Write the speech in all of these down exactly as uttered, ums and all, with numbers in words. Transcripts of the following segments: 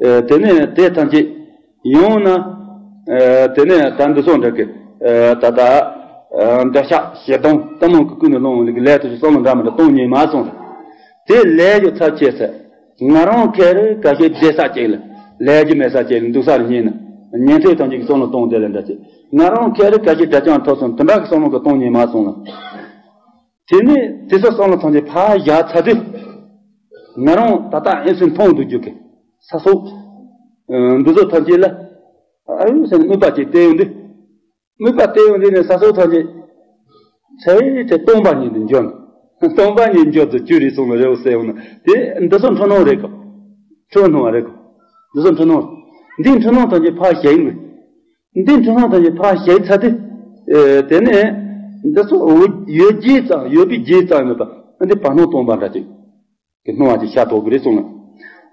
དེ་ནས་དེ་ཐམས་ཅད་ཡང་ན། དེ་ནས་ད་འདི་སོགས་འདྲ་གི། ད་ལྟ་འདོད་ཆགས་ཞེ་སྡང་གཏི་མུག་གི་ཀུན་ནས་སློང་བའི་ལས་དེ་ཚོ་བསམ་བློ་འདྲ་མི་འདྲ་གཏོང་ཉན་མ་སོང་། དེ་ལས་རྒྱུ་ཚབས་ཆེ་ཟེར། ང་རང་ཁེ་རེ་ཁ་ཤས་བསྡད་ས་ཅིག་ལ་ལས་རྒྱུ་མེད་ས་ཅིག་ལ་འདུག་སར་ཉན་ན། ཉན་ཐོས་ཐམས་ཅད་ཀྱི་བསམ་བློ་གཏོང་དེ་ལས་འདྲ་ཅིག་ང་རང་ཁེ་རེ་ཁ་ཤས་དགྲ་བཅོམ་ཐོབ་སོང་། དེ་འདྲ་གི་བསམ་བློ་གི་གཏོང་ཉན་མ་སོང་ལ། དེ་ནས་དེ་ཚོ་བསམ་བློ་ཐམས་ཅད་ཕར་བཞག་ཚར་དུས། ང་རང་ད་ལྟ་ཨེ་སུ་མཐོང་འདུག་རྒྱུ་གི་ས་སོགས། འདི་ཚོ་ཐམས་ཅད་ལ། ཨ་ཡོང་ཟེར་ནས་དམིགས་པ་ཅིག་བསྟན་ཡོང་དུས། དམིགས་པ་བསྟན་ཡོང་དུས་ནས་ས་སོགས་ཐམས་ཅད། ཚེ་ཚེ་སྟོང་པ་ཉིད་དུ་འཇོམས། སྟོང་པ་ཉིད་འཇོམས་སུ་གྱུར་རེད་གསུངས་ལ་རེའུ་ཟེར་ཡོང་ན་དེ་འདི་ཚོ་འཁྲུལ་སྣང་རེད་གོ་འཁྲུལ་སྣང་རེད་གོ་འདི་ཚོ་འཁྲུལ་སྣང་། འདི་འཁྲུལ་སྣང་ཐམས་ཅད་ཕར་བཞག་ཡིན་དགོས། འདི་འཁྲུལ་སྣང་ཐམས་ཅད་ཕར་བཞག་ཚར་དུས། དེ་ནས་འདི་ཚོ་ཡོད་རྒྱུ་ཙམ་ཡོད་པའི་རྒྱུ་ཙམ་མེད་པ་འདི་བར་སྣང་སྟོང་པ་འདྲ་ཅིག་གི་སྣང་བ་ཅིག་ཤར་ཐོག་གི་རེད་གསུངས་ལ།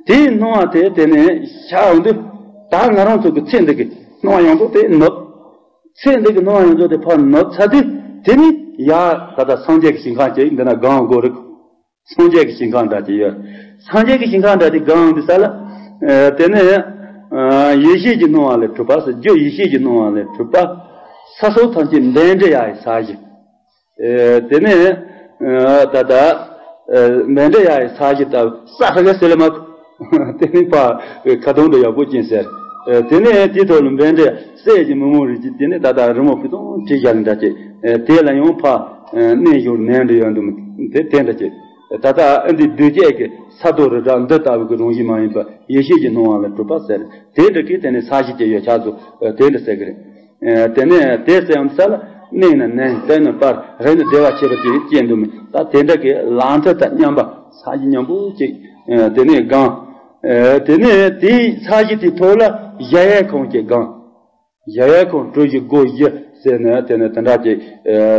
དེའི་སྣང་བ་དེ་དེ་ནས་ཤར་འོང་དུས། ད་ང་རང་ཚོ་གི་ཚེ་འདི་གི་སྣང་བ་ཡོངས་རྫོགས་དེ་ནུབ། ཚེ་འདི་གི་སྣང་བ་ཡོངས་རྫོགས་དེ་ཕར་ནུབ་ཚར་དུས་དེ་ནས་ཡ་ད་ལྟ་སངས་རྒྱས་ཀྱི་ཞིང་ཁམས་ཅིག་འདི་ན་གང་དགོས་རིགས། སངས་རྒྱས་ཀྱི་ཞིང་ཁམས་འདྲ་ཅིག་ཡོད། སངས་རྒྱས་ཀྱི་ཞིང་ཁམས་འདྲ་དེ་གང་འདི་ས་ལ། དེ་ནས་ཡེ་ཤེས་ཀྱི་སྣང་བ་ལས་གྲུབ་པ་ཟེར་རྒྱུ་ཡེ་ཤེས་ཀྱི་སྣང་བ་ལས་གྲུབ་པ། ས་སོགས་ཐམས་ཅད་འདྲེན་འདྲེ་ཡ་ཡི་ས་གཞི། དེ་ནས་ད་ལྟ་འདྲེན་འདྲེ་ཡ་ཡི་ས་གཞི་ལྟ་བུ་ས་ཧ་ག་སེ་ལ་མ། དེ་ནས་ཕ་ཁ་དོང་དུ་ཡག་པོ་ཅན་ཟེར། དེ་ནས་དེའི་ཐོག་ལ་འདྲེན་འདྲེ་སྲས་ཀྱི་མི་མོ་རིགས་ཀྱི་དེ་ནས་ད་ལྟ་རི་མོ་ཕུ་ཐུང་བྲིས་བཞག་ལ་འདྲ་ཅིག་དེ་ལ་ཡང་ཕ་གནས་བཞུགས་ནས་འདྲ་ཡོད་འདུག་མི་དེ་དེ་འདྲ་ཅིག་ད་ལྟ་ཨ་འདི་གདོས་བཅས་ཀྱི་ས་རྡོ་རི་བྲག་འདི་ལྟ་བུ་གི་རང་བཞིན་མ་ཡིན་པ་ཡེ་ཤེས་ཀྱི་སྣང་བ་ལས་གྲུབ་པ་ཟེར། དེ་འདྲ་གི་དེ་ནས་ས་གཞི་དེ་ཡོད་ཆགས་སུ་དེ་འདྲ་ཟེར་གི་རེད། དེ་ནས་དེ་ཟེར་ཡང་ས་ལ་གནས་ན་གནས་སྤར་ན་སྤར་རེད་ན་བདེ་བ་ཆེ་བ་དེ་སྐྱེས་འདུག་མི་ད་དེ་འདྲ་གི་ལང་ཚོ་དང་མཉམ་པ་ས་གཞི་མཉམ་པོ་ཅིག་དེ་ནས་གང་། དེ་ནས་དེའི་ས་གཞི་དེའི་ཐོག་ལ་གཞལ་ཡས་ཁང་གི་གང་། གཞལ་ཡས་ཁང་གྲུ་བཞི་སྒོ་བཞི་ཟེར་ནས་དེ་ནས་དེ་འདྲ་ཅིག་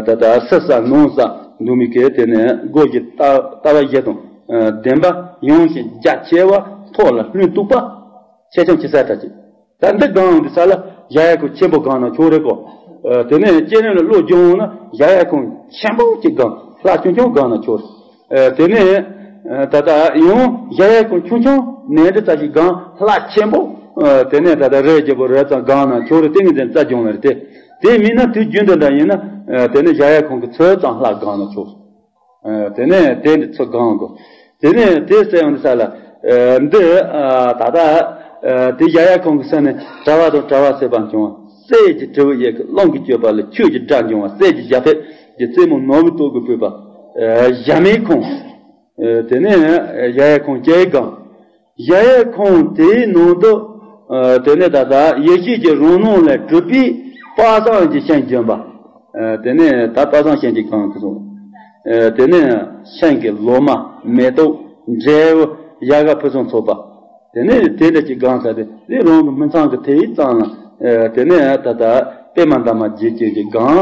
ད་ལྟ་སི་ས་ནང་ས་འདུག་མི་གི་དེ་ནས་སྒོ་བཞི་ལྟ་ལྟ་བ་བཞི་དང་ལྡན་པ་ཡངས་ཤིང་རྒྱ་ཆེ་བ་ཐོག་ལ་ལྷུན་སྟུག་པ། ཆེ་ཆུང་ཆེ་ས་འདྲ་ཅིག་ད་འདི་གང་འདི་ས་ལ་གཞལ་ཡས་ཁང་ཆེན་པོ་གང་ན་ཆོག་རེད་གོ་དེ་ནས་སྤྱན་རས་ལ་བློ་སྦྱོང་འོང་ན་གཞལ་ཡས་ཁང་ཆེན་པོ་ཅིག་གང་ལྷ་ཆུང་ཆུང་གང་ན་ཆོག་རེད། དེ་ནས་ད་ལྟ་ཡང་གཞལ་ཡས་ཁང་ཆུང་ཆུང་ནས་འདི་ལྟ་ཞིག་གང་ལྷ་ཆེན་པོ། དེ་ནས་ད་ལྟ་རས་རྒྱལ་པོ་རས་ཙམ་གང་ན་ཆོག་རེད། ཏིང་ངེ་འཛིན་རྩ་སྦྱོང་ལ་རེད་དེ། དེ་མིན་ན་དུས་རྒྱུན་དུ་འདྲ་ཡིན་ན་དེ་ནས་གཞལ་ཡས་ཁང་གི་ཚོད་ཙམ་ལྷ་གང་ན་ཆོག་དེ་ནས་དེ་འདི་ཚོ་གང་དགོས། དེ་ནས་དེ་ཟེར་ཡང་འདི་ས་ལ། འདི་ད་ལྟ་དེ་གཞལ་ཡས་ཁང་གི་ས་ནས་གྲྭ་བ་དང་གྲྭ་བ་ཟེར་བ་བྱུང་བ། སྲས་ཀྱི་དྲིལ་བུ་གཡས་ཀྱི་རླུང་གི་སྤྱོད་པ་ལ་ཆོས་ཀྱི་སྒྲ་འབྱུང་བ། སྲས་ཀྱི་ཞབས་པད་ཀྱི་རྩེ་མོ་ནོར་བུའི་ཏོག་གིས་སྤུད་པ། གཞལ་མེད་ཁང་། དེ་ནས་གཞལ་ཡས་ཁང་བཅས་གང་། གཞལ་ཡས་ཁང་དེའི་ནང་དུ། དེ་ནས་ད་ལྟ་ཡེ་ཤེས་ཀྱི་རང་སྣང་ལས་གྲུབ་པའི་དཔག་བསམ་གྱི་ཤིང་ལྗོན་པ། དེ་ནས་ད་དཔག་བསམ་ཤིང་གི་གང་དུ་སོང་། དེ་ནས་ཤིང་གི་ལོ་མ་མེ་ཏོག་འབྲས་བུ་ཡལ་ག་ཕུན་སུམ་ཚོགས་པ། དེ་ནས་དེ་འདྲ་ཅིག་གང་ས་དེ་དེ་རང་གི་མི་ཚང་གི་དེའི་གཙང་ལ། དེ་ནས་ད་ལྟ་པད་མ་འདབ་མ་བརྒྱད་ཅན་གྱི་གང་།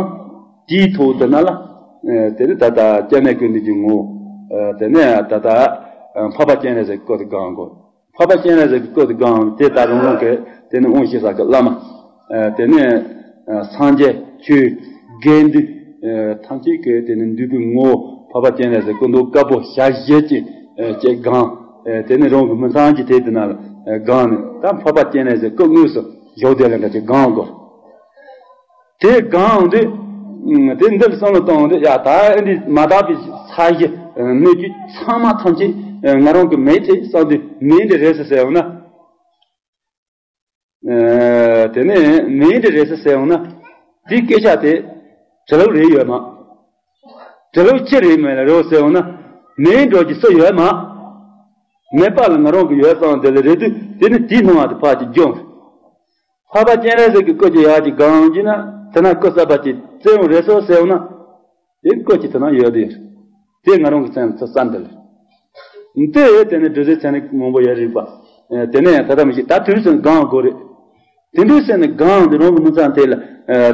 དེའི་ཐོག་དེ་ན་ལ། དེ་ནས་ད་ལྟ་སྐྱབས་གནས་ཀུན་འདུས་ཀྱི་ངོ་བོ། དེ་ནས་ད་ལྟ་འཕགས་པ་སྤྱན་རས་གཟིགས་སྐུ་དེ་གང་དགོས། འཕགས་པ་སྤྱན་རས་གཟིགས་ཀྱི་སྐུ་དེ་གང་དེ་ད་རང་རང་གི་དེ་ནི་དབང་ཤེས་ས་གི་བླ་མ། དེ་ནས་སངས་རྒྱས་ཆོས་དགེ་འདུན་ཐམས་ཅད་ཀྱི་དེ་ནི་འདུས་པའི་ངོ་བོ་འཕགས་པ་སྤྱན་རས་གཟིགས་སྐུ་མདོག་དཀར་པོ་ཞལ་བཞི་ཅན་གྱི་གང་། དེ་ནི་རང་གི་མི་ཚང་གི་དེ་དེ་ན་ལ་གང་ནི་ད་འཕགས་པ་སྤྱན་རས་གཟིགས་སྐུ་དངོས་སུ་བཞུགས་དེ་ལ་འདྲ་ཅིག་གང་དགོས། དེ་གང་འདི། དེ་འདིར་བསམ་བློ་གཏོང་འདི་ཡ་ད་འདི་མ་དག་པའི་ས་གཞི་གནས་རྒྱུ་ཚང་མ་ཐམས་ཅད་ང་རང་གི་མེད་དེ་བསམ་དུས་མེད་འདི་རེད་ཟེར་ཟེར་འོང་ན། དེ་ནས་མེད་འདི་རེད་ཟེར་ཟེར་འོང་ན། དེ་སྐད་ཆ་དེ་གྲི་ལུག་རེད་ཡོད་མ། གྲི་ལུག་ཅི་རེད་མེད་ལ་རེད་ཟེར་འོང་ན། མེད་འགྲོ་གི་སུ་ཡོད་མ། མེད་པ་ལ་ང་རང་གི་ཡོད་བསམ་དེ་ལ་རེད་དུས་དེ་ནི་དེའི་སྣང་བ་དེ་ཕར་གྱི་སྦྱོང་། འཕགས་པ་སྤྱན་རས་གཟིགས་ཀྱི་སྐུ་གྱི་ཡག་གི་གང་གྱི་ན་དེ་ན་སྐུ་གསར་པ་ཅིག་བཙལ་ཡོང་རེད་སོ་ཟེར་ཡོང་ན། དེ་སྐུ་ཅིག་དེ་ན་ཡོད་དེ། དེ་ང་རང་གི་མཚན་ཚོ་བསམ་དེ་ལ། དེ་དེ་ནས་འབྲུ་རྩེ་ཚན་རིག་མང་པོ་ཡོད་རིག་པ། དེ་ནས་ད་ལྟ་མི་ཞིག་ད་དུས་སུ་གང་དགོས་རེད། དེ་འདྲའི་སེམས་ནི་གང་དེ་རང་གི་མི་ཚང་དེ་ལ།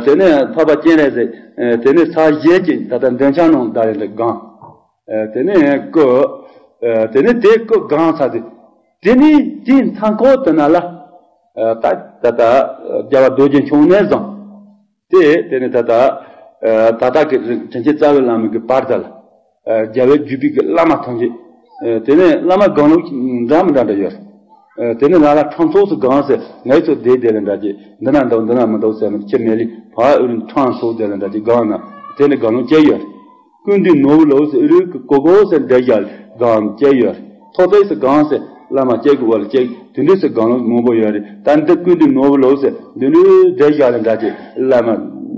དེ་ནས་འཕགས་པ་སྤྱན་རས་གཟིགས། དེ་ནས་ས་གཞི་ཅན་ད་ལྟ་འདོན་ཆ་ནང་ད་རེ་ལ་གང་། དེ་ནས་སྐུ། དེ་ནས་དེ་སྐུ་གང་ཚ་དེ། དེ་ནས་དེའི་མཐའ་འཁོར་དུ་ན་ལ། ད་ད་ད་རྒྱལ་བ་རྡོ་རྗེ་འཆང་ནས་བཟུང་། དེ་དེ་ནས་ད་ད། ད་ལྟ་གི་དྲིན་ཅན་རྩ་བའི་བླ་མ་གི་བར་དུ་ལ། རྒྱལ་བའི་བརྒྱུད་པའི་གི་བླ་མ་ཐམས་ཅད། དེ་ནས་བླ་མ་གང་ལུགས་འདྲ་མི་འདྲ་འདྲ་ཡོད། དེ་ནི་ལ་ལ་ཁྲང་ཚོགས་སུ་གང་ཟེར་ངའི་ཚོ་བསྡད་བསྡད་ལ་འདྲ་ཅིག་འདི་ན་འདུག་འདི་ན་མི་འདུག་ཟེར་ནས་ཁྱི་མེད་ལི་ཕ་ཨུ་རིན་ཁྲང་ཚོགས་བསྡད་ལ་འདྲ་ཅིག་གང་ན་དེ་ནི་གང་ལོ་སྐྱེ་ཡོད། ཀུན་འདུས་ནོར་བུ་ལོ་ཟེར་ཨུ་རུ་ཀི་ཀོ་ཀོ་ཟེར་འདྲ་བཞག་གང་སྐྱེ་ཡོད། ཐོག་ཚད་སུ་གང་ཟེར་བླ་མ་སྐྱེ་དགུ་བ་ལ་སྐྱེ་དུད་འགྲོ་ཟེར་གང་ལོ་མང་པོ་ཡོད་རེད། ད་འདི་ཀུན་འདུས་ནོར་བུ་ལོ་ཟེར་དུད་འགྲོ་འདྲ་བཞག་ལ་འདྲ་ཅིག་བླ་མ་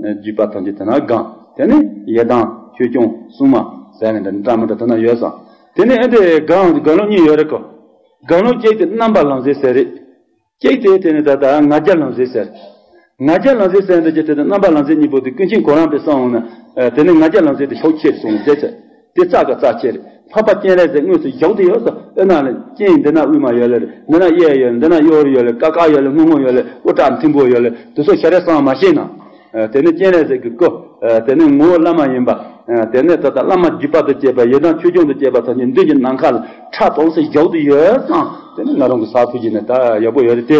བརྒྱུད་པ་ཐམས་ཅད་དེ་ན་གང་དེ་ནི་ཡེ་དང་ཆོས་སྐྱོང་སྲུང་མ་ཟེར་ནས་འདྲ་འདྲ་མི་འདྲ་དེ་ན་ཡོད་ཙང་། དེ་ནས་ཨེ་འདི་གང་གང་ལོ་གཉིས་ཡོད་རེད་གོ། གང་ལོ་གཅིག་དེ་རྣམ་པ་ལམ་ཟེར་ཟེར་རེད། གཅིག་དེ་དེ་ནི་ད་ལྟ་ང་རྒྱལ་ལམ་ཟེར་ཟེར། ང་རྒྱལ་ལམ་ཟེར་ཟེར་འདི་གཅིག་དེ་དང་རྣམ་པ་ལམ་ཟེར་གཉིས་པོ་དེ་ཀུན་མཁྱེན་གོ་རམས་པས་གསུངས་འོང་ན། དེ་ནི་ང་རྒྱལ་ལམ་ཟེར་དེ་ཤུགས་ཆེར་སོང་ཟེར་ཚེ། དེ་རྩ་ག་རྩ་ཆེ་རེད། འཕགས་པ་སྤྱན་རས་གཟིགས་དངོས་སུ་བཞུགས་དེ་ཡོད་ས་ཨེ་ན་ལས་སྤྱན་འདི་ན་དབུས་མ་ཡོད་ལེ་རེད། འདི་ན་གཡས་ཡོད་ལེ། འདི་ན་གཡོ་རུ་ཡོད་ལེ། ཀ་ཀ་ཡོད་ལེ། སྔོན་སྔོན་ཡོད་ལེ། དབུ་སྐྲ་མཐིང་པོ་ཡོད་ལེ། དེ་ཚོ་ཤ་རེ་སང་མ་ཤེས་ན། དེ་ནི་སྤྱན་རས་གཟིགས་ཀྱི་སྐུ། དེ་ནི་ངོ་བོ་བླ་མ་ཡིན་པ། དེ་ནི་ད་ལྟ་བླ་མ་བརྒྱུད་པ་དང་བཅས་པ་ཡི་དམ་ཆོས་སྐྱོང་དང་བཅས་པ་ཐམས་ཅད་མདུན་གྱི་ནམ་མཁའ་ལ་ཁྲ་དོང་སེ་བཞུགས་ཏེ་ཡོད་ཙང་། དེ་ནི་ང་རང་གི་ས་ཐུག་གི་ནི་ད་ཡག་པོ་ཡོད་རེད། དེ་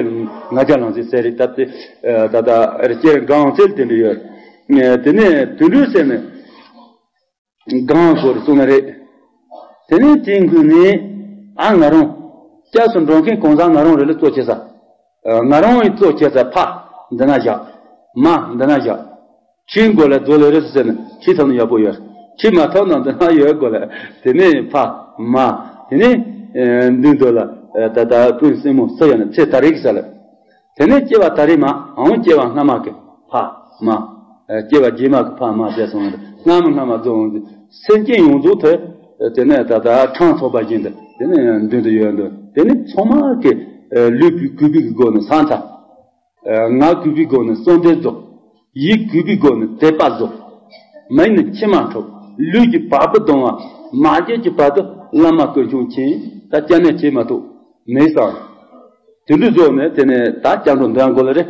ང་རྒྱལ་ལམ་ཟེར་ཟེར་རེད། ད་དེ་ད་ལྟ་རེ་སྐྱེ་གང་ཚེ་དེ་འདྲ་ཡོད། དེ་ནི་དུད་འགྲོ་ཟེར་ནས་གང་དགོས་རེད་གསུངས་ནི་རེད། དེ་ནས་དེའི་མགུལ་ནས་ཨ་ང་རང་སྐྱབས་སུ་འགྲོ་མཁན་གང་ཟག་ང་རང་རེ་ལ་གཙོ་ཆེ་ས། ང་རང་ཡི་གཙོ་ཆེ་ས་ཕ་འདི་ན་བཞག་མ་འདི་ན་བཞག་ཁྲིའི་མགོ་ལ་རྫོགས་ལེ་རེད་ཟེར་ནས་ཁྲིའི་ཐོག་ནས་ཡག་པོ་ཡོད། ཁྲིའི་མ་ཐོག་ན་འདི་ན་ཡོད་དགོས་ལ། དེ་ནས་ཕ་མ། དེ་ནས་མདུན་དུ་ལ་ད་ལྟ་སྤུན་སྲིང་མོ་སུ་ཡོད་ན་ཚེ་ད་རེས་ཀྱི་ས་ལ། དེ་ནས་སྐྱེ་བ་ད་རེས་མ་འོང་སྐྱེ་བ་སྔ་མ་གི་ཕ་མ། སྐྱེ་བ་རྗེས་མ་གི་ཕ་མ་བྱས་སོང་བ་རེད། སྔ་མ་སྔ་མ་རྫོགས་འོང་དུས་སེམས་ཅན་ཡོངས་རྫོགས་དེ། དེ་ནས་ད་ལྟ་ཁྲང་ཚོགས་པ་བཞིན་དུ་དེ་ནས་མདུན་དུ་ཡོད་འདུག་དེ་ནས་ཚང་མ་གི་ལུས་གུས་པའི་སྒོ་ནས་སང་ཚ། ངག་གུས་པའི་སྒོ་ནས་གསོལ་འདེབས་རྫོགས། ཡིད་གུས་པའི་སྒོ་ནས་དད་པ་རྫོགས། མིག་ནས་མཆི་མ་འཁྲུག་ལུས་ཀྱི་བ་སྤུ་ལྡང་བ་མ་བརྗེད་ཀྱི་བར་དུ་བླ་མ་སྐུ་མཆོག་མཁྱེན། ད་སྐྱབས་གནས་བྱེད་མ་ཐུབ་མེད་སང་། དེ་འདྲ་རྫོགས་ནས་དེ་ནས་ད་སྐྱབས་འགྲོ་འདོན་དགོས་ལ་རེད།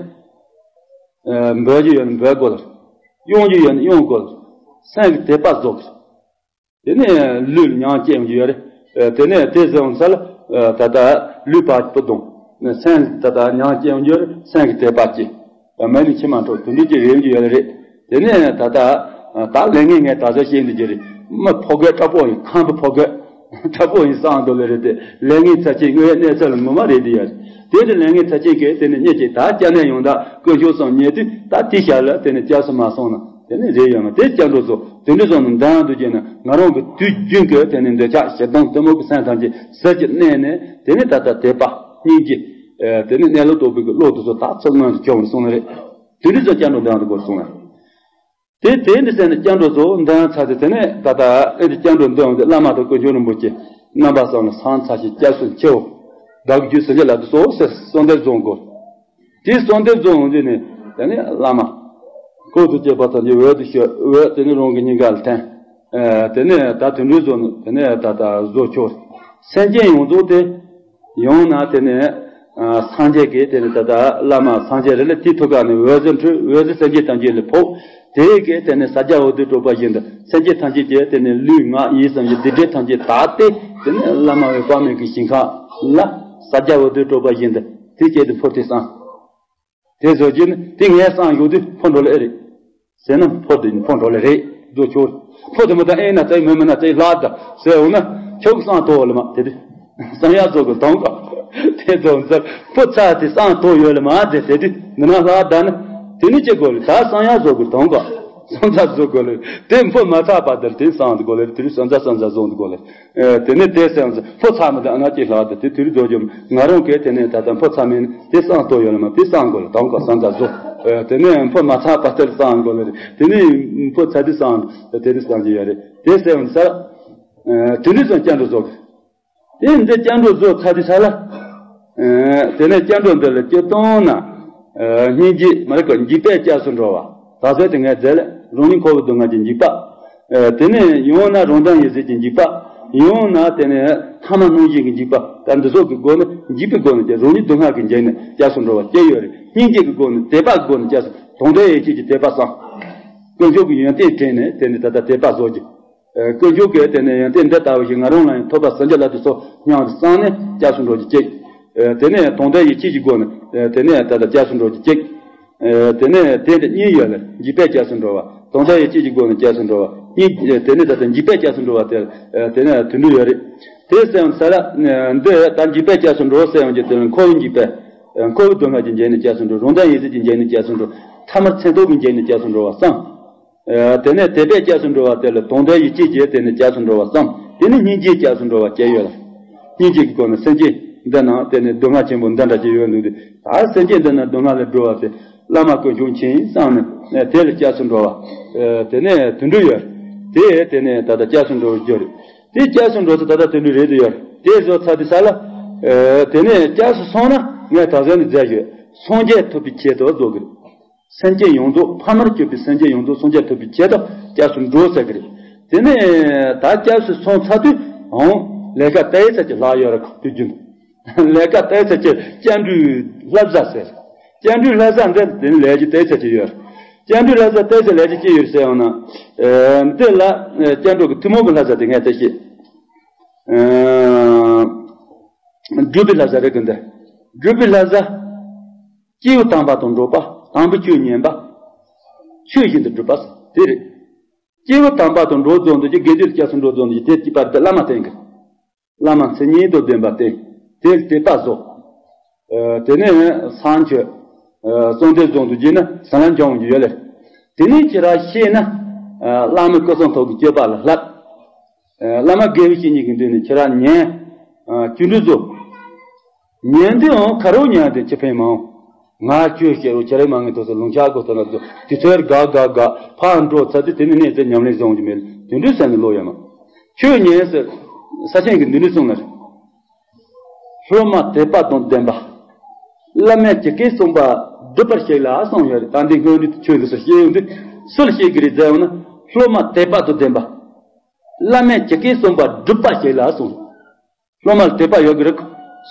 འབོད་རྒྱུ་ཡོད་ན་འབོད་དགོས་ལ། གཡོང་རྒྱུ་ཡོད་ན་གཡོང་དགོས་ལ། སེམས་ཀྱི་དད་པ་རྫོགས། དེ་ནས་ལུས་ལ་མྱང་སྐྱེ་ཡོང་རྒྱུ་ཡོད་རེད། དེ་ནས་དེ་ཟེར་འོང་ས་ལ་ད་ལྟ་ལུས་བ་སྤུ་ལྡང་། སེམས་ད་ལྟ་མྱང་སྐྱེ་ཡོང་རྒྱུ་ཡོད་རེད། སེམས་ཀྱི་དད་པ་སྐྱེ། མིག་ནས་མཆི་མ་འཁྲུག་དེ་འདྲ་ཅིག་རེད་ཡོང་རྒྱུ་ཡོད་རེད། དེ་ནས་ད་ལྟ་ད་ལས་ངན་ངས་ད་གཟོད་ཤེས་འདུག་རྒྱུ་རེད། མི་ཕོ་རྒོད་དྲག་པོ་ཡིན། ཁམས་པའི་ཕོ་རྒོད་དྲག་པོ་ཡིན་བསམ་འདུག་ལེ་རེད་དེ། ལས་ངན་ཚབས་ཆེན་དངོས་ཡོད་གནས་ཚུལ་ལ་ངོ་མ་རེད་དེ་ཡ་རེད། དེ་དེ་ལས་ངན་ཚབས་ཆེན་གྱིས་དེ་ནས་རྙེད་ཅིག་ད་སྐྱབས་གནས་ཡོང་ད་དཀོན་མཆོག་གསུམ་ཉེ་དུས་ད་དེ་ཞག་ལ་དེ་ནས་སྐྱབས་སུ་མ་སོང་ན་དེ་ནས་རེད་ཡོད་མ་དེ་སྐྱབས་འགྲོ་ཚོ་དེ་འདྲ་བཟོ་ནས་འདང་འདུག་རྒྱུ་ན་ང་རང་གི་དུས་རྒྱུན་གྱི་དེ་ནས་འདོད་ཆགས་ཞེ་སྡང་གཏི་མུག་གི་སེམས་ཐམས་ཅད་ཟིལ་གྱིས་མནན་ནས་དེ་ནས་ད་ལྟ་དད་པ་སྙིང་རྗེ། དེ་ནས་གནས་ལུགས་རྟོགས་པའི་གི་བློ་དེ་ཚོ་ད་ཚུར་སྔོན་དུ་འཁྱོངས་ནས་སོང་ནི་རེད། དེ་འདྲ་ཚོ་སྐྱབས་འགྲོ་འདོན་དགོས་སོང་ལ། དེ་དེ་འདི་ཟེར་ནས་སྐྱབས་འགྲོ་ཚོ་འདོན་ཚར་ཏེ་དེ་ནས་ད་ལྟ་ཨེ་འདི་སྐྱབས་འགྲོ་འདོན་འོང་དུས་བླ་མ་དང་དཀོན་མཆོག་རིན་པོ་ཆེ་རྣམ་པ་གསུམ་ལ་སང་ཚར་ཞིང་སྐྱབས་སུ་མཆིའོ། བདག་གི་རྒྱུད་སེམས་ཅན་ལ་དུ་གསོལ་ཟེར་གསོལ་འདེབས་རྫོགས་དགོས། དེ་གསོལ་འདེབས་རྫོགས་འོང་དུས་ནས་དེ་ནས་བླ་མ་སྐུ་དང་བཅས་པ་ཐམས་ཅད་འོད་དུ་ཤར་འོད་དེ་ནས་རང་གི་སྙིང་ག་ལ་འཐོན། དེ་ནས་ད་དུད་འགྲོའི་གཟུགས་ནི་དེ་ནས་ད་ལྟ་གཟུགས་འཁྱོར། སེམས་ཅན་ཡོངས་རྫོགས་དེ། ཡང་ན་དེ་ནས་སངས་རྒྱས་ཀྱི་དེ་ནས་ད་ལྟ་བླ་མ་སངས་རྒྱས་རེ་ལ་དེའི་ཐུགས་ཀ་ནས་འོད་ཟེར་འཕྲོས། འོད་ཟེར་སེམས་ཅན་ཐམས་ཅད་ལ་ཕོག་དེའི་གི་དེ་ནས་ས་སྐྱ་འོད་དུ་གྲོལ་བ་བཞིན་དུ་སེམས་ཅན་ཐམས་ཅད་ཀྱི་དེ་ནས་ལུས་ངག་ཡིད་གསུམ་གྱི་སྡིག་སྒྲིབ་ཐམས་ཅད་དག་སྟེ་དེ་ནས་བླ་མ་འོད་དཔག་མེད་ཀྱི་ཞིང་ཁམས་ལ་ས་སྐྱ་འོད་དུ་གྲོལ་བ་བཞིན་དུ་དེ་སྐད་དུ་འཕུར་ཏེ་སངས། དེ་ཚོ་གྱིས་ནི་དེ་ངས་སངས་ཡོང་དུས་འཕུར་འགྲོ་ལེ་ཨེ་རེད། ཟེར་ན་འཕུར་དུ་འཕུར་འགྲོ་ལེ་རེད། རྫོགས་ཆོག་འཕུར་དུ་མི་ད་ཨེ་ན་ཙེ་མི་མི་ན་ཙེ་ལྷག་ད་ཟེར་འོང་ན་ཁྱོད་ཀྱི་སངས་ཐོག་ལ་མ་དེ་དུས་སངས་ཡག་རྫོགས་གི་དང་ག་དེ་ཚོ་འཛར་འཕུར་ཚར་དེ་སངས་ཐོག་ཡོད་ལ་མ་དེ་དེ་དུས་འདི་ན་ལྷག་ད་ན་དེ་ནི་ཅི་དགོས་ལེ། ད་སངས་ཡག་རྫོགས་གི་དང་ག་སངས་ཚར་རྫོགས་དགོས་ལེ། དེ་འཕུར་མ་ཚར་བར་དུ་དེ་སངས་དགོས་ལེ། དེ་རུ་སངས་ཚར་སངས་ཚར་རྫོགས་དགོས་ལེ། དེ་ནས་དེ་སེམས་སུ་ཕོ་ཚ་མི་དང་ཨ་ན་ཅིག་ལྷག་དེ་དེ་དུས་རྡོ་རྗེ་ང་རང་གིས་དེ་ནས་ད་ལྟ་ཕོ་ཚ་མིན་དེ་སངས་ཐོག་ཡོད་ལ་མ་དེ་སངས་དགོས་ལ་དང་ག་སངས་ཚ་བཟོ། དེ་ནས་ཕོ་མ་ཚ་པ་དེར་སངས་དགོས་ལ་རེད། དེ་ནས་ཕོ་ཚ་དེ་སངས་དེ་དེ་སངས་ཀྱི་ཡོད་རེད། དེ་སེམས་སུ་དེ་ནས་སང་སྐྱབས་འགྲོ་བཟོ་གི། དེ་འདི་སྐྱབས་འགྲོ་བཟོ་ཚ་དེ་ཚ་ལ། དེ་ནས་སྐྱབས་འགྲོ་འདི་ལ་སྐྱོ་གཏོང་ན། སྙིང་རྗེ་མ་རེད་ག་འཇིགས་པས་སྐྱབས་སུ་འགྲོ་བ། ད་གཟོད་དེ་ངས་མཛད་ལ་རང་ཉིད་འཁོར་བའི་སྡུག་བསྔལ་གྱི་འཇིགས་པ། དེ་ནས་ཡང་ན་རང་དོན་ཡིད་བྱེད་ཀྱི་འཇིགས་པ། ཡང་ན་དེ་ནས་ཐ་མལ་རྣམ་ཤེས་ཀྱི་འཇིགས་པ། ད་འདི་ཚོ་གི་སྒོ་ནས་འཇིགས་པའི་སྒོ་ནས་ཀྱང་རང་ཉིད་སྡུག་བསྔལ་གྱི་འཇིགས་ནས་སྐྱབས་སུ་འགྲོ་བ་སྐྱེ་ཡོད་རེད། སྙིང་རྗེ་གི་སྒོ་ནས་དད་པ་གི་སྒོ་ནས་སྐྱབས་སུ་དོན་དམ་ཡིད་བྱེད་ཀྱི་དད་པ་བསམ། དཀོན་མཆོག་གི་ཡོན་ཏན་དྲན་ནས་དེ་ནས་ད་ལྟ་དད་པ་བཟོ་རྒྱུ། དཀོན་མཆོག་གིས་དེ་ནས་ཡོན་ཏན་འདི་ལྟ་བུ་ཞིག་ང་རང་ལ་ཡང་ཐོབ་པར་བྱིན་གྱིས་བརླབས་ཏེ་སོགས་སྙམ་དུ་བསམས་ནས་སྐྱབས་སུ་འགྲོ་རྒྱུ་གཅིག་དེ་ནས་དོན་དམ་ཡིད་བྱེད་ཀྱི་སྒོ་ནས་དེ་ནས་ད་ལྟ་སྐྱབས་སུ་འགྲོ་རྒྱུ་གཅིག་དེ་ནས་དེ་འདྲ་གཉིས་ཡོད་ལ་འཇིགས་པས་སྐྱབས་སུ་འགྲོ་བ། དོན་དམ་ཡིད་བྱེད་ཀྱི་སྒོ་ནས་སྐྱབས་སུ་འགྲོ་བ། གཉིས་དེ་ནས་ད་ལྟ་འཇིགས་པས་སྐྱབས་སུ་འགྲོ་བ་དེ་དེ་ནས་དུད་འགྲོ་ཡོད་རེད། དེ་ཟེར་ཡང་ས་ལ་འདི་ད་འཇིགས་པས་སྐྱབས་སུ་འགྲོ་ཟེར་ཡང་གི་དེ་ལ་འཁོར་བའི་འཇིགས་པས། འཁོར་བའི་སྡུག་བསྔལ་གྱི་འཇིགས་ནས་སྐྱབས་སུ་འགྲོ། རང་དོན་ཡིད་བྱེད་ཀྱི་འཇིགས་ནས་སྐྱབས་སུ་འགྲོ། ཐ་མལ་མཚན་རྟོག་གི་འཇིགས་ནས་སྐྱབས་སུ་འགྲོ་བ་གསུམ། དེ་ནས་དད་པས་སྐྱབས་སུ་འགྲོ་བ་དེ་ལ་དང་དོན་ཡིད་བྱེད་ཀྱི་དེ་ནས་སྐྱབས་སུ་འགྲོ་བ་གསུམ། དེ་ནས་སྙིང་རྗེས་སྐྱབས་སུ་འགྲོ་བ་བཅས་ཡོད་ལ། སྙིང་རྗེ་གི་སྒོ་ནས་སེམས་ཅན་འདི་ནང་དེ་ནས་སྡུག་བསྔལ་ཆེན་པོ་འདི་འདྲ་ཅིག་ཡོད་འདུག་དེ། ད་སེམས་ཅན་འདི་ནང་སྡུག་བསྔལ་ལས་སྒྲོལ་བ་དེ་བླ་མ་དཀོན་མཆོག་མཁྱེན་བསམ་ནས་དེ་ལ་སྐྱབས་སུ་འགྲོ་བ། དེ་ནས་དུད་འགྲོ་ཡོད། དེ་དེ་ནས་ད་ལྟ་སྐྱབས་སུ་འགྲོ་བའི་རྒྱུ་རེད། དེ་སྐྱབས་སུ་འགྲོ་ཚུལ་ད་ལྟ་དུད་འགྲོ་རེད་དུ་ཡོད། དེ་བཟོ་ཚར་དུས་ས་ལ། དེ་ནས་སྐྱབས་སུ་སོང་ན་ངས་ད་གཟོད་ནས་མཛད་ཡོད། སངས་རྒྱས་ཐོབ་པའི་ཆེད་དུ་བཟོ་གི་རེད། སེམས་ཅན་ཡོངས་རྫོགས་ཕ་མར་གྱུར་པའི་སེམས་ཅན་ཡོངས་རྫོགས་སངས་རྒྱས་ཐོབ་པའི་ཆེད་དུ་སྐྱབས་སུ་འགྲོ་ཟེར་གི་རེད། དེ་ནས་ད་སྐྱབས་སུ་སོང་ཚར་དུས་འོང་ལས་ཀ་ལྟ་ཡི་ཚར་གྱི་ལྷག་ཡོད་ར་ཁོ་དུས་རྒྱུན། ལས་ཀ་ལྟ་ཡི་ཚར་གྱི་སྐྱབས་འགྲོའི་བསླབ་བྱ་ཟེར། སྐྱབས་འགྲོའི་བསླབ་བྱ་འདི་དེ་ནི་ལས་ཀྱི་ལྟ་ཡི་ཚར་གྱི་ཡོད། སྐྱབས་འགྲོའི་བསླབ་བྱ་ལྟ་ཡི་ཚར་ལས་ཀྱི་ཅི་ཡོད་ཟེར་ཡང་ན། འདི་ལ་སྐྱབས་འགྲོ་གི་ཐུན་མོང་གི་བསླབ་བྱ་དེ་ངས་ལྟ་ཤེས། སྒྲུབ་པའི་བསླབ་བྱ་རེད་གི་འདི། སྒྲུབ་པའི་བསླབ་བྱ། སྐྱེས་བུ་དམ་པ་དང་འགྲོགས་པ། དམ་པའི་ཆོས་ཉན་པ། ཆོས་བཞིན་དུ་སྒྲུབ་པ། དེ་རེད། སྐྱེས་བུ་དམ་པ་དང་འགྲོགས་རྫོགས་འདུག་ཀྱི་དགེ་འདུན་སྐྱབས་སུ་འགྲོ་རྫོགས་འདུག་ཀྱི་དེ་གཅིག་པ་དེ་བླ་མ་བསྟེན་གི། བླ་མ་མཚན་ཉིད་དང་ལྡན་པ་བསྟེན། དེ་དད་པ་བཟོ། དེ་ནས་སངས་རྒྱས། གསོལ་འདེབས་རྫོགས་འདུག་ཀྱི་ན་ཟ་ལམ་འཇོག་འོང་གི་ཡོད་ལེ། དེ་ནས་ཁྱེད་རང་ཤེས་ན། བླ་མའི་སྐུ་གསུང་ཐུགས་ཀྱི་སྤྱོད་པ་ལ་བསླབ། བླ་མ་དགེ་བའི་བཤེས་གཉེན་གྱི་མདུན་ནས་ཁྱེད་རང་ཉན། རྒྱུ་འགྲུལ་བཟོ། ཉན་དུའང་ཁ་རོག་ཉན་དུ་ཅི་ཕན་མང་། ང་ཁྱོད་ཤེས་རོགས་ཁྱེད་རང་མ་ངན་ཐོག་སོ་ལུང་ཆག་དགོས་ཐོག་ན་དུ་དུས་ཚོད་དགའ་དགའ་དགའ་ཕར་འགྲོ་ཚར་དུས་དེ་ནི་གནས་ཚུལ་ཉམས་ལེན་བཟང་གི་མེད་དུས་འགྲུལ་ཟེར་ནས་ལོ་ཡ་མ། ཁྱོད་ཉན་ཟེར། ས་ཆེན་གྱི་འདི་འདྲ་གསུངས་ལ། སློབ་མ་དད་པ་དང་ལྡན་པ། བླ་མས་ཇི་སྐད་གསུངས་པ་སྒྲུབ་པར་བྱེད་ལ་གསུངས་ཡོད་རེད། ད་འདི་སྔོན་འགྲོའི་ཆོས་འདི་ཚོ་བཤད་ཡོང་དུས་སུ་ལ་བཤད་ཀྱི་རེད་ཟེར་ཡོང་ན། སློབ་མ་དད་པ་དང་ལྡན་པ། བླ་མས་ཇི་སྐད་གསུངས་པ་སྒྲུབ་པར་བྱེད་ལ་གསུངས། སློབ་མ་ལ་དད་པ་ཡོད་ཀྱི་རེད།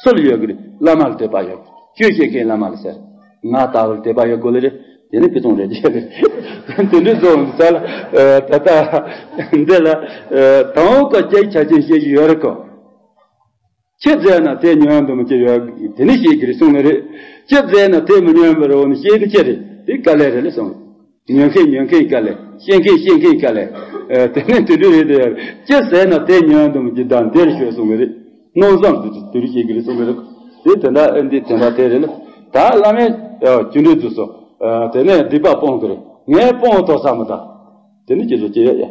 སུ་ལ་ཡོད་ཀྱི་རེད། བླ་མ་ལ་དད་པ་ཡོད། ཆོས་བཤད་མཁན་བླ་མ་ལ་ཟེར། ང་ལྟ་བུར་དད་པ་ཡོད་དགོས་ལེ་རེད། དེ་ནི་དཔེ་ཚོང་རེད་ཅེས་རེད། དེ་འདྲའི་བཟོ་འདི་ས་ལ། ད་ལྟ་འདི་ལ། དང་པོ་ཀ་ཅེས་ཆ་ཅན་བཤད་ཀྱི་ཡོད་རེད་གོ། ཅི་མཛད་ན་དེ་ཉོན་དུ་མི་སྐྱེ་ཡོད། དེ་ནི་ཤེས་ཀྱི་རེད་གསུངས་ནི་རེད། ཅི་མཛད་ན་དེ་མི་ཉོན་པར་འོང་ནི་ཤེས་ནི་ཅི་རེད། དེ་དཀའ་ལས་རེད་ལ་གསུངས། ཉོན་མཁན་ཉོན་མཁན་དཀའ་ལས། ཤེས་མཁན་ཤེས་མཁན་དཀའ་ལས། དེ་ནི་དེ་འདྲ་རེད་དེ། ཅི་ཟེར་ན་དེ་ཉོན་དུ་མི་སྐྱེ་དང་དེར་ཤོད་གསུངས་ནི་རེད། མནོ་བསམ་དུ་དེ་རུ་ཤེས་ཀྱི་རེད་གསུངས་ནི་རེད། དེ་དེ་འདྲ་ཨེ་འདི་དེ་འདྲ་དེ་རེད་ལ། ད་བླ་མས་རྒྱུ་འབྲས་དུ་སོ། དེ་ནས་སྡིག་པ་སྤོང་གི་རེད། ངས་སྤོང་དོ་ས་མི་ད། དེ་ནི་ཅི་བཟོ་ཅི་ཡོད་ཡ།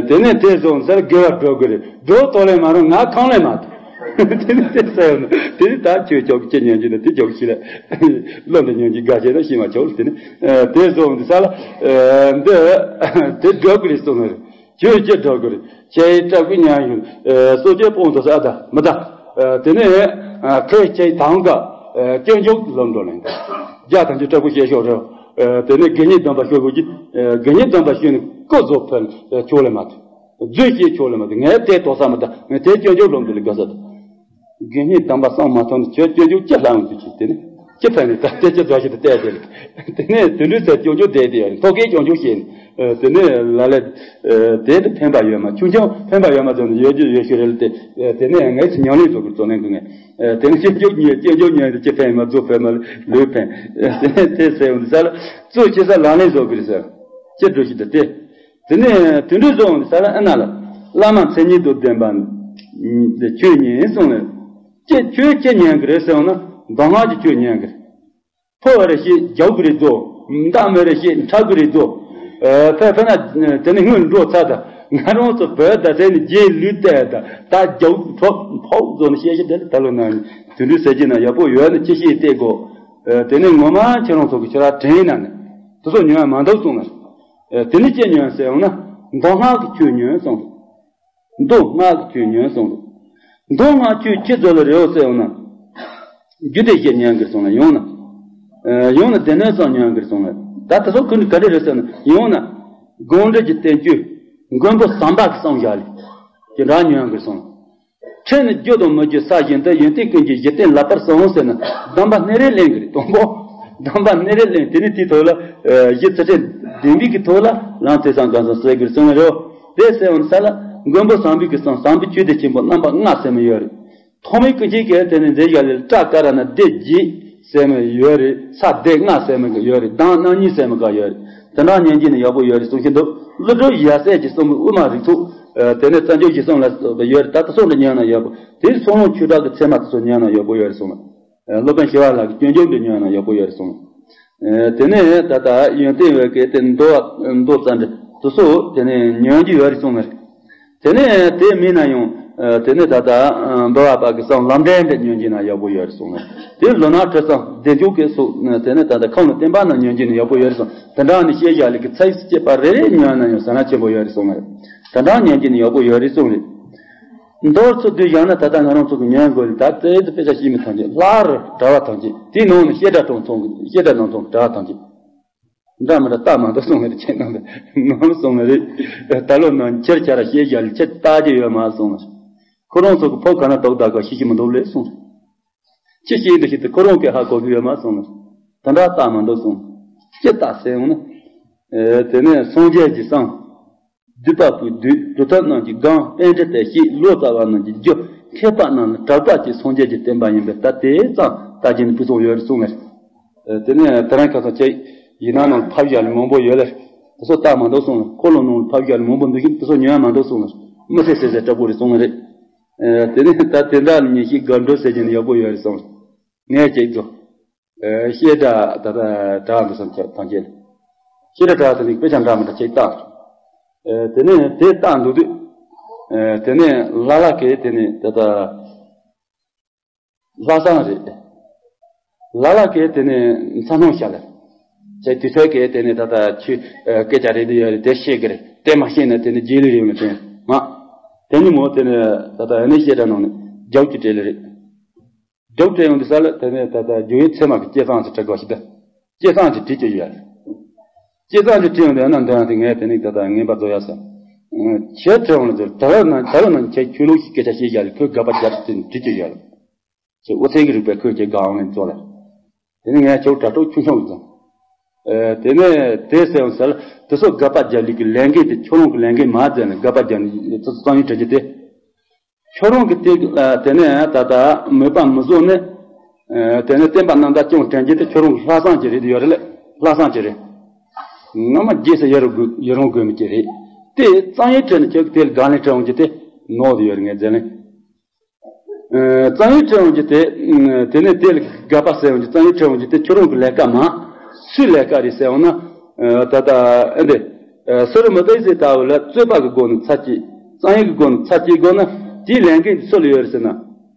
དེ་ནས་དེ་བཟོ་ཟེར་དགེ་བ་སྒྲུབ་དགོས་རེད། སྒྲུབ་ཐོག་ལས་མ་རུང་ང་ཁང་ལས་མ་ཐུབ། དེ་ནི་དེ་ཟེར་ཡོང་ན་དེ་ནི་ད་ཁྱོད་ཅོག་ཅི་ཉན་རྒྱུ་ན་དེ་ཅོག་ཤི་ལ། བློ་འདི་ཉན་རྒྱུ་དགའ་བྱས་ན་ཤི་མ་ཆོག་དེ་ནི། དེ་བཟོ་འདི་ས་ལ། འདི་དེ་སྒྲུབ་དགོས་རེད་གསུངས་ནི་རེད། ཁྱོད་ཅི་སྒྲུབ་དགོས་རེད། ཁྱེད་ཡི་སྐྲག་པའི་ཉམས་ཞུགས། སོ་སྐྱེ་སྤོང་དུ་ས་ད་མི་ད། དེ་ནས་ཁོས་ཁྱེད་དང་ག་སྐྱོན་བརྗོད་ལམ་འགྲོ་ལེན། རྒྱ་ཐམས་ཅད་སྐྲག་པོ་བཤད་ཤོག་རེད། དེ་ནས་དགེ་བསྙེན་སྡོམ་པ་ཤོད་དགོས་ཀྱི། དགེ་བསྙེན་སྡོམ་པ་ཤོད་ནས་ཀོ་བཟོ་ཕན་ཆོག་ལེ་མ་ཐུབ། རྫུན་བཤད་ཆོག་ལེ་མ་ཐུབ། ངས་དེ་དོགས་ས་མི་ད། ངས་དེ་སྐྱོན་བརྗོད་ལམ་འགྲོ་ལེ་དགའ་ས་ད། དགེ་བསྙེན་དམ་པ་གསང་མ་ཐོན་ནས་ཁྱོད་སྐྱོན་བརྗོད་ཅི་ལྷག་འདུག་ཅིག་དེ་ནི་ཅི་ཕན་ནི་ད་ལྟ་ཅི་འདྲ་ཞིག་ཏུ་བལྟས་ཏེ་རེད། དེ་ནས་དུད་འགྲོའི་ཚེ་སྐྱོན་བརྗོད་བསྡད་དེ་ཡོད་རེད། ཐོག་ཁའི་སྐྱོན་བརྗོད་བཤད་ནས་དེ་ནས་ལ་ལས་དེ་ནི་ཕན་པ་ཡོད་མ་ཆུང་ཆུང་ཕན་པ་ཡོད་མ་ཚོད་ནས་ཡོད་རྒྱུ་ཡོད་ཤོས་རེད་ལ། དེ་དེ་ནས་ངས་ཅི་ཉམས་ལེན་བཟོ་དགོས་བརྩོན་ལེན་དགོས་ངས། དེ་ནི་སྐྱོན་བརྗོད་ཉེས་སྐྱོན་བརྗོད་ཉེས་དེ་ཅི་ཕན་མ་རྫོགས་ཕན་མ་ལོས་ཕན། དེ་ནས་དེ་ཟེར་ཡོང་དུས་ས་ལ་གཙོ་ཆེ་ས་ལག་ལེན་བཟོ་དགོས་རེད་ཟེར། ཅི་འགྲོ་ཞིག་ཏུ་སྟེ། དེ་ནས་དུད་འགྲོའི་བཟོ་འོང་དུས་ས་ལ་ཨ་ན་ལ། བླ་མ་མཚན་ཉིད་དང་ལྡན་པ། དེ་ཆོས་ཉན་གསུངས་ནས། ཅི་ཁྱོད་ཅི་ཉན་གི་རེད་ཟེར་བ་ན། མདོ་སྔགས་ཀྱི་ཆོས་ཉན་གི་རེད། ཕོ་བ་རེ་ཞིག་རྒྱག་གི་རེད་དོ། མདའ་མོ་རེ་ཞིག་འཁྲབ་གི་རེད་དོ། ཨ་ཕེ་ཕེ་ན་དེ་ནི་སྔོན་འགྲོ་ཚར་ད། ང་རང་ཚོ་བོད་ད་དེ་ནི་རྗེས་ལུས་བལྟས་ད། ད་རྒྱག་འཁྲབ་ཕོག་བཟོ་ནི་བཤད་བཤད་དེ་ལ་ད་ལོ་ན་དུད་འགྲོའི་ཟས་བཅད་ན་ཡག་པོ་ཡོད་ན་ཅི་ཤེས་བལྟས་གོ། དེ་ནི་ངོ་མ་ཁྱེད་རང་ཚོ་གི་ཁྱེད་རང་དྲན་ན་ནི། དེ་ཚོ་ཉོན་མ་འདུག་གསུངས་ནས། དེ་ནི་ཅི་ཉོན་ཟེར་ཡོང་ན། མདོ་སྔགས་ཀྱི་ཆོས་ཉོན་གསུངས་འདུག་མདོ་སྔགས་ཀྱི་ཆོས་ཉོན་གསུངས་འདུག་མདོ་སྔགས་ཆོས་ཅི་ཚོ་ལ་རེའོ་ཟེར་ཡོང་ན། རྒྱུད་སྡེ་བཞི་ཉོན་གྱི་གསུངས་ལ་ཡོང་ན། ཡོང་ན་སྡེ་སྣོད་གསུམ་ཉོན་གྱི་གསུངས་ལ། ད་དེ་ཚོ་ཀུན་ག་འདྲ་རེད་ཟེར་ན་ཡོང་ན། དགོངས་འགྲེལ་གྱི་བསྟན་བཅོས། མགོན་པོ་བྱམས་པ་གི་གསུངས་བཞག་ལ། ཅི་འདྲ་ཉོན་གྱི་གསུངས། ཕྲད་ནི་རྒྱུ་དང་མི་རྒྱུ་ས་བཞིན་དུ། ཡོན་ཏན་ཀུན་གྱི་གཞི་རྟེན་ལག་པར་གསོལ་ཟེར་ན་སྡོམ་པ་སྣེ་རེ་ལེན་གྱི་རེད། དང་པོ་སྡོམ་པ་སྣེ་རེ་ལེན། དེ་ནི་དེའི་ཐོག་ལ་གཞི་ཚུལ་ཁྲིམས་ལྡན་པའི་གི་ཐོག་ལ་ལམ་ཐོས་བསམ་སྒོམ་གསུམ་གསོལ་གྱི་རེད་གསུངས་རེད། དེ་ཟེར་བ་ནི་ས་ལ་མགོན་པོ་བྱམས་པའི་གི་གསུང་བྱམས་པའི་ཆོས་སྡེ་ཆེན་པོ་རྣམ་པ་ལྔ་ཟེར་མི་ཡོད་རེད། ཐོག་མའི་ཀུན་མཁྱེན་གྱིས་དེ་ནི་འདི་ཡ་ལས་ཏྲ་ཀ་ར་ན་སྡེ་བརྒྱད་ཟེར་མི་ཡོད་རེད། ས་སྡེ་ལྔ་ཟེར་མི་གི་ཡོད་རེད། གདངས་རྣམ་གཉིས་ཟེར་མི་ག་ཡོད་རེད། དེ་འདྲ་ཉན་གྱི་ནི་ཡག་པོ་ཡོད་རེད་གསུང་གི་འདུག་ཀླུ་སྒྲུབ་ཡབ་སྲས་ཀྱིས་གསུངས་པའི་དབུ་མ་རིགས་ཚོགས། ཨ། དེ་ནས་རྩ་འཇུག་གཞིར་བཟུང་ལ་སོགས་པ་ཡོད་རེད། ད་དེ་ཚོ་འདྲ་ཉན་ན་ཡག་པོ། དེ་གསུང་རབ་ཆོས་གྲགས་ཀྱི་ཚད་མ་དེ་ཚོ་ཉན་ན་ཡག་པོ་ཡོད་རེད་གསུངས། ཨ། སློབ་དཔོན་ཞི་བ་ལྷ་གི་སྐྱོན་བརྗོད་འདི་ཉན་ན་ཡག་པོ་ཡོད་རེད་གསུངས། ཨ། དེ་ནས་ད་ལྟ་ཡོན་ཏན་འོད་ཀྱི་དེ་མདོ་བ་མདོ་རྩ་འགྲེལ་དེ་ཚོ་དེ་ནས་ཉན་རྒྱུ་ཡོད་རེད་གསུངས་ནས། དེ་ནས་དེ་མིན་ན་ཡང་། ཨ། དེ་ནས་ད་ལྟ་འབུལ་བ་པ་གི་གསུང་ལམ་འབྲས་འདི་ཉན་རྒྱུ་ན་ཡག་པོ་ཡོད་རེད་གསུངས་ནས། དེ་ལོ་ན་ཁྲི་སྲོང་བདེ་མཆོག་གི་སོགས། དེ་ནས་ད་ལྟ་ཁམས་ལ་བསྟན་པ་རྣམས་ཉན་རྒྱུ་ན་ཡག་པོ་ཡོད་རེད་གསུངས། དེ་འདྲ་ནི་བཤད་བཞག་ལས་ཀྱི་ཚིགས་བཅད་པ་རེ་རེ་ཉན་ན་ཡང་ཟ་ན་ཆེན་པོ་ཡོད་རེད་གསུངས་ནས། དེ་འདྲ་ཉན་རྒྱུ་ན་ཡག་པོ་ཡོད་རེད་གསུངས་ནས། མདོར་ཚུར་བསྡུས་བཞག་ན། ད་ལྟ་ང་རང་ཚོ་གི་ཉན་དགོས་ལ། ད་ལྟའི་དཔེ་ཆ་ཤེས་མི་ཐམས་ཅད། ལྷག་རུ་གྲྭ་བ་ཐམས་ཅད། དེའི་ནང་ནས་བཤད་གྲྭ་གྲོང་ཚང་གི་བཤད་གྲྭ་ནང་ཚང་གི་གྲྭ་བ་ཐམས་ཅད། འདྲ་མི་འདྲ་ལྟ་མ་འདུག་གསུངས་ནས། ཁྱེད་རྣམ་པས་ནམ་གསུངས་ནས་རེད། ད་ལོ་ནང་ཁྱེད་ཆ་ར་བཤད་བཞག་ལ་ཁྱེད་ལྟ་རྒྱུ་ཡོད་མ་གསུངས་ནས། ཁོ་རང་ཚོ་གི་ཕོ་ག་ན་དོག་ད་ག་ཤེས་ཀྱི་མི་འདུག་ལས་གསུངས། ཁྱེད་ཤེས་འདུག་ཤེས་ཏེ་ཁོ་རང་གིས་ཧ་གོ་གི་ཡོད་མ་གསུངས་ནས། ད་འདྲ་ལྟ་མ་འདུག་གསུངས། ཅི་ལྟ་ཟེར་འོང་ན། ཨེ། དེ་ནས་སངས་རྒྱས་ཀྱི་གསུང་། སྡུད་པ་པོས་སྡུད། གྲུབ་མཐའ་རྣམས་ཀྱི་སྒང་། པཎྜི་ཏ་བཤད། ལོ་ཙཱ་བ་རྣམས་ཀྱི་རྒྱུ། མཁས་པ་རྣམས་ལ་གྲགས་པ་བཅས་སངས་རྒྱས་ཀྱི་བསྟན་པ་ཡིན་པས། ད་དེ་ཙམ་ལྟ་རྒྱུ་ནི་ཕུན་སུམ་ཡོད་རེད་གསུངས་ནས། ཨེ། དེ་ནས་དེ་རིང་ཁ་སང་ཁྱེད་ཡིག་ནང་ནང་ཕབ་བཞག་ལས་མང་པོ་ཡོད་ལ། དེ་ཚོ་ལྟ་མ་འདུག་གསུངས་ནས། འཁོར་ལོ་ནང་ལ་ཕབ་བཞག་ལས་མང་པོ་འདུག་ཤིང་། དེ་ཚོ་ཉན་མ་འདུག་གསུངས་ནས། མི་ཚེ་ཟད་ཟད་སྐྲག་པོ་རེད་གསུངས་ནས་རེད། ཨེ། དེ་ནས་ད་དེ་འདྲ་ཉན་ཤེས་དགའ་འགྲོ་ཟེར་གྱི་ནི་ཡག་པོ་ཡོད་རེད་གསུངས། ངས་ཅིག་འཛོ། ཨེ། བཤད་གྲྭ་ད་ལྟ་གྲྭ་འདི་སོང་ཁྱབ་ཐང་ཆེན། བཤད་གྲྭ་གྲྭ་ཚོ་ནི་དཔེ་ཆ་འདྲ་མི་འདྲ་ཅིག་བཏང་། ཨེ། དེ་ནས་དེ་བཏང་འདུག་དུས། ཨེ། དེ་ནས་ལ་ལ་གིས་དེ་ནས་ད་ལྟ་ལྷག་བསམ་རེད། ལ་ལ་གིས་དེ་ནས་མཚན་སྣང་ཤར་ལ། ཁྱེད་དུས་ཚོད་ཀྱིས་དེ་ནས་ད་ལྟ་ཁྱོད། ཨེ། སྐད་ཆ་རེད་འདི་ཡོད་རེད། དེ་བཤད་གི་རེད། དེ་མ་བཤད་ན་དེ་ནས་རྗེས་ལུས་རེད་མི་དྲན་མ། དེ་ནི་མོ་དེ་ནས་ད་ལྟ་ཨ་ནི་བཤད་གྲྭ་ནང་ནས་རྒྱབ་ཀྱི་བྲེལ་ལེ་རེད། རྒྱབ་བྲལ་ཡོང་དུས་ས་ལ། དེ་ནས་ད་ལྟ་རྒྱུ་ཡི་ཚད་མ་གི་སྐྱེས་སྟངས་ཅིག་དྲི་དགོས་ཤིག་ད། སྐྱེས་སྟངས་ཅིག་དྲི་རྒྱུ་ཡོད་རེད། སྐྱེས་སྟངས་ཅིག་དྲི་ཡོང་དུས་ཨ་ན་འདོན་དེ་ངས་དེ་ནས་ད་ལྟ་ངན་པ་བཟོ་ཡ་ཟེར། ཁྱེད་དྲི་འོང་ལ་ཟེར། ད་ལོ་ན་ད་ལོ་ན་ཁྱེད་ཆོས་ལུགས་ཤིག་སྐད་ཆ་བཤད་བཞག་ལ་ཁོས་དགག་པ་རྒྱབ་ཟེར་དྲི་རྒྱུ་ཡོད་རེད། ཁྱེད་ཨོ་ཚན་གྱི་རིག་པའི་ཁོས་ཁྱེད་དགག་འོང་ལ་ཚོ་ལ། དེ་ནས་ངས་ཁྱེད་དྲ་གྲོགས་ཆུང་ཆུང་གི་ཚོ། ཨེ། དེ་ནས་དེ་ཟེར་འོང་ཟེར་ལ། དེ་ཚོ་དགག་པ་རྒྱག་ལུགས་ཀྱི་ལས་འགན་དེ་ཁྱོད་རང་གི་ལས་འགན་མ་ཟེར་ནས་དགག་པ་རྒྱག་ནས་ཙི་ཙི་གཙང་ཡིན་དྲི་རྒྱུ་དེ། ཁྱོད་རང་གིས་དེ་ལ་དེ་ནས་ད་ལྟ་མོས་པ་མི་བཟོ་ནས། ཨེ། དེ་ནས་བསྟན་པ་རྣམ་དག་སྐྱོང་དྲན་རྒྱུ་དེ་ཁྱོད་རང་གི་ལྷག་བསམ་ཅིག་རེད་དེ་ཡོད་རེད་ལ། ལྷག་བསམ་ཅིག་རེད། སྔ་མ་རྗེས་སུ་ཡི་རང་དགོས་ཡི་རང་དགོས་མི་ཅིག་རེད། དེ་གཙང་ཡིན་དྲན་ནས་ཁྱོད་ཀྱིས་དེ་ལ་དགག་ལན་དྲི་འོང་རྒྱུ་དེ་ནོར་དེ་ཡོད་རེད། ངས་འཛེམ་ལན། ཨེ། གཙང་ཡིན་དྲི་འོང་རྒྱུ་དེ། ཨེ། དེ་ནས་དེ་ལ་དགག་པ་ཟེར་འོང་རྒྱུ། གཙང་ཡིན་དྲི་འོང་རྒྱུ་དེ་ཁྱོད་རང་གི་ལས་ཀ་མ། སུའི་ལས་ཀ་རེད་ཟེར་འོང་ན། ཨེ། ད་ལྟ་ཨེ་འདི། ཨེ། གསེར་མུ་ཏིག་སེ་ལྟ་བུ་ལ་རྩོད་པ་གི་སྒོ་ནས་ཚར་གཅིག་གཙང་ཡིན་གྱི་སྒོ་ནས་ཚར་གཅིག་དགོས་ན། དེའི་ལས་འགན་དེ་སུ་ལ་ཡོད་རེད་ཟེར་ན།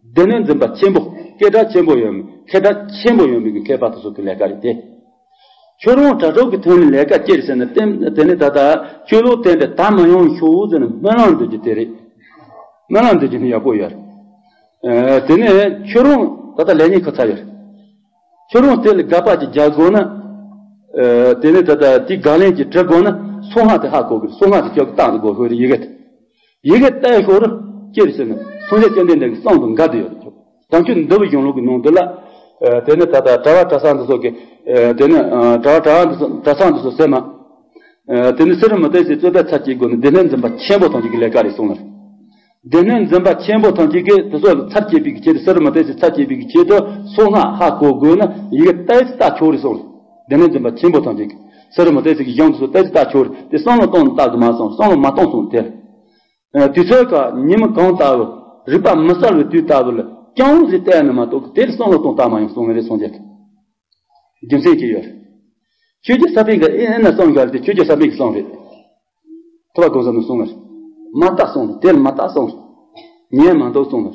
སྡེ་སྣོད་འཛིན་པ་ཆེན་པོ། སྐད་གྲགས་ཆེན་པོ་ཡོད་མི། མཁས་གྲགས་ཆེན་པོ་ཡོད་མི་གི་མཁས་པ་དེ་ཚོ་གི་ལས་ཀ་རེད་དེ། ཁྱོད་རང་དྲ་གྲོགས་ཀྱི་ཐོག་ནས་ལས་ཀ་སྤྱད་ཟེར་ན། དེ་ནས་ད་ལྟ་ཁྱོད་ལོ་དེ་འདྲ་ད་མ་ཡོང་ཤོག་ཟེར་ནས་སྨོན་ལམ་འདེབས་རྒྱུ་དེ་རེད། སྨོན་ལམ་འདེབས་རྒྱུ་ནི་ཡག་པོ་ཡོད་རེད། ཨེ། དེ་ནས་ཁྱོད་རང་ད་ལྟ་ལས་ཉིན་ཁ་ཚར་ཡོད་རེད། ཁྱོད་རང་དེ་ལ་དགག་པ་ཅིག་རྒྱག་དགོས་ན། ཨེ། དེ་ནས་ད་ལྟ་དེ་དགག་ལན་ཅིག་དྲི་དགོས་ན་གསང་སྔགས་དེ་ཧ་གོ་དགོས། གསང་སྔགས་དེ་ཁྱོད་ཀྱིས་བཏང་དགོས། ཧོ་རེ་ཡི་གེ་དེ། ཡི་གེ་བལྟས་ཤོར་ཅི་རེད་ཟེར་ན། སངས་རྒྱས་བཅོམ་ལྡན་འདས་ཀྱི་གསུང་དང་འགལ་དུ་ཡོད་རེད། དམ་ཆོས་འདུལ་བའི་གཞུང་ལུགས་ཀྱི་ནང་དུ་ལ། ཨེ། དེ་ནི་ད་ལྟ་གྲྭ་བ་གྲྭ་ཚང་འདི་ཚོ་གི། ཨེ། དེ་ནི། ཨ། གྲྭ་བ་གྲྭ་བ་འདི་ཚོ་གྲྭ་ཚང་འདི་ཚོ་ཟེར་མ། ཨེ། དེ་ནི་གསེར་མུ་ཏིག་སེ་རྩོད་པའི་ཚར་གཅིག་དགོས་ནི་སྡེ་སྣོད་འཛིན་པ་ཆེན་པོ་ཐམས་ཅད་ཀྱི་ལས་ཀ་རེད་གསུངས་ནི་རེད། སྡེ་སྣོད་འཛིན་པ་ཆེན་པོ་ཐམས་ཅད་ཀྱིས་དེ་ཚོ་ལ་ཚར་བཅད་པའི་གི་ཆེད་དུ། གསེར་མུ་ཏིག་སེ་ཚར་བཅད་པའི་གི་ཆེད་དུ་གསང་སྔགས་ཧ་གོ་དགོས་ན་ཡི་གེ་བལྟས་ཚེ་ལྟ་ཆོག་རེད་གསུངས་རེད། སྡེ་སྣོད་འཛིན་པ་ཆེན་པོ་ཐམས་ཅད་ཀྱིས། གསེར་མུ་ཏིག་སེ་གི་གཞུང་དེ་ཚོ་བལྟས་ཚེ་ལྟ་ཆོག་རེད། དེ་བསམ་བློ་གཏོང་ནས་ལྟ་དགོས་མ་གསུངས། བསམ་བློ་མ་གཏོང་གསུངས་དེ། ཨ། དུས་ཚོད་ཀྱི་ཉིན་མོ་གང་ལྟ་བུ། རིག་པ་མི་གསལ་བའི་དུས་ལྟ་བུ་ལ་ཅུང་ཟད་བལྟས་ན་མ་གཏོགས་དེར་བསམ་བློ་གཏོང་སྟངས་མ་ཡིན་གསུངས་ནི་རེད། སངས་རྒྱས་ཀྱི་རྒྱུ་མཚན་ཅི་ཡོད་རེད། ཆོས་རྗེ་ས་པཎ་གྱིས་ཨེ་ཨེ་ན་གསུངས་ཡོད་རེད་དེ། ཆོས་རྗེ་ས་པཎ་གྱི་གསུང་རེད། ཐུབ་པ་གོང་ས་ནས་གསུངས་ནི་རེད། མ་བལྟས་གསུངས་རེད། དེར་མ་བལྟས་གསུངས་རེད། ཉན་མ་འདུག་གསུངས་ནི་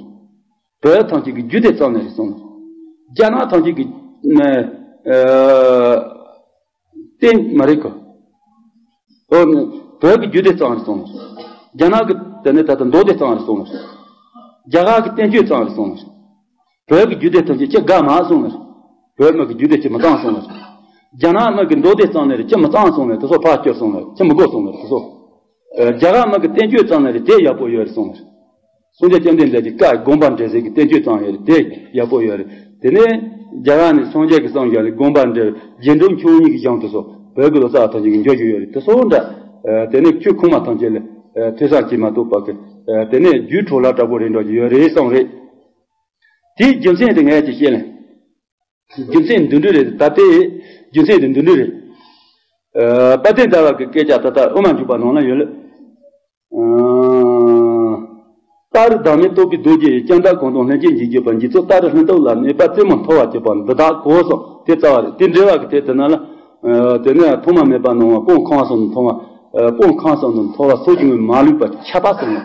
རེད། བོད་ཐམས་ཅད་ཀྱི་རྒྱུད་སྡེ་གཙང་ནི་རེད་གསུངས་ནི་རེད། རྒྱ་ནག་ཐམས་ཅད་ཀྱི། ཨ། བསྟན་མ་རེད་གོ། ཨོ་ནི། བོད་ཀྱི་རྒྱུད་སྡེ་གཙང་རེད་གསུངས་ནས། རྒྱ་ནག་གི་དེ་ནས་ད་ལྟ་མདོ་སྡེ་གཙང་རེད་གསུངས་ནས། རྒྱ་གར་གྱི་བསྟན་བཅོས་གཙང་རེད་གསུངས་ནས། བོད་ཀྱི་རྒྱུད་སྡེ་ཐམས་ཅད་ཅི་དགའ་མ་གསུངས་ནས། བོད་མི་གི་རྒྱུད་སྡེ་ཅི་མི་གཙང་གསུངས་ནས། རྒྱ་ནག་མི་གི་མདོ་སྡེ་གཙང་ནས་རེད། ཅི་མི་གཙང་གསུངས་ནས། དེ་ཚོ་ཕར་སྐྱུར་གསུངས་ནས། ཅི་མི་དགོས་གསུངས་ནས། དེ་ཚོ། ཨ། རྒྱ་གར་མི་གི་བསྟན་བཅོས་གཙང་ནས་རེད། དེ་ཡག་པོ་ཡོད་རེད་གསུངས་ནས། སངས་རྒྱས་བཅོམ་ལྡན་འདས་ཀྱི་བཀའ་དགོངས་པ་འགྲེལ་ཟེར་གྱི་བསྟན་བཅོས་གཙང་ཡོད་རེད། དེ་ཡག་པོ་ཡོད་རེད། དེ་ནས་རྒྱ་གར་ནས་སངས་རྒྱས་ཀྱི་གསུང་ཡོད་རེད། དགོངས་པ་འགྲེལ། རྗེས་འགྲོ་མཆོག་གཉིས་ཀྱི་གཞུང་དེ་ཚོ་བོད་ཀྱི་ལོ་ཙཱ་བ་ཐམས་ཅད་ཀྱིས་འཇོག་རྒྱུ་ཡོད་རེད། དེ་ཚོ་འདྲ། ཨ། དེ་ནས་ཆོས་ཁུངས་མ་ཐམས་ཅད་ལ། ཨ། ཐོས་བསམ་བྱེད་མ་གཏོགས་པ་གི། ཨ། དེ་ནས་རྒྱུད་འཕྲོ་བརླག་དྲག་པོ་རེད་འགྲོ་རྒྱུ་ཡོད་རེད་གསུངས་རེད། དེའི་རྒྱུ་མཚན་དེ་ངས་ཅིག་བཤད་ལེ། རྒྱུ་མཚན་འདི་འདྲ་རེད། ད་ལྟའི་རྒྱུ་མཚན་དེ་འདི་འདྲ་རེད། ཨ། དཔལ་ལྡན་ཟླ་བ་གི་སྐད་ཆ་ད་ལྟ་དབུ་མ་འཇུག་པ་ནང་ལ་ཡོད་ལ། ཨ། ཏཱ་རུ་བདག་མེད་རྟོགས་པའི་རྡོ་རྗེ་ཡིས། ལྕགས་མདའ་གང་དང་ལྷན་ཅིག་འཇིག་གྱུར་པ། འཇིག་ཚོགས་ལྟ་རུ་ལྷུན་སྟོབས་ལ། གནོད་པ་རྩེ་མོ་འཐོར་བར་གྱུར་པ། འདི་དག་གོ་གསུངས། དེ་རྩ་བ་རེད། དེ་འགྲེལ་བ་གི་དེ་དེ་ན་ལ། དེ་ནས་ཐོག་མ་མེད་པ་ནང་བ་སྤང་ཁང་གསུམ་དུ་མཐོང་བ། སྤང་ཁང་གསུམ་དུ་མཐོང་བ། སྲོག་གི་ངོས་མ་ལུས་པ་ཁྱབ་པ་གསུངས།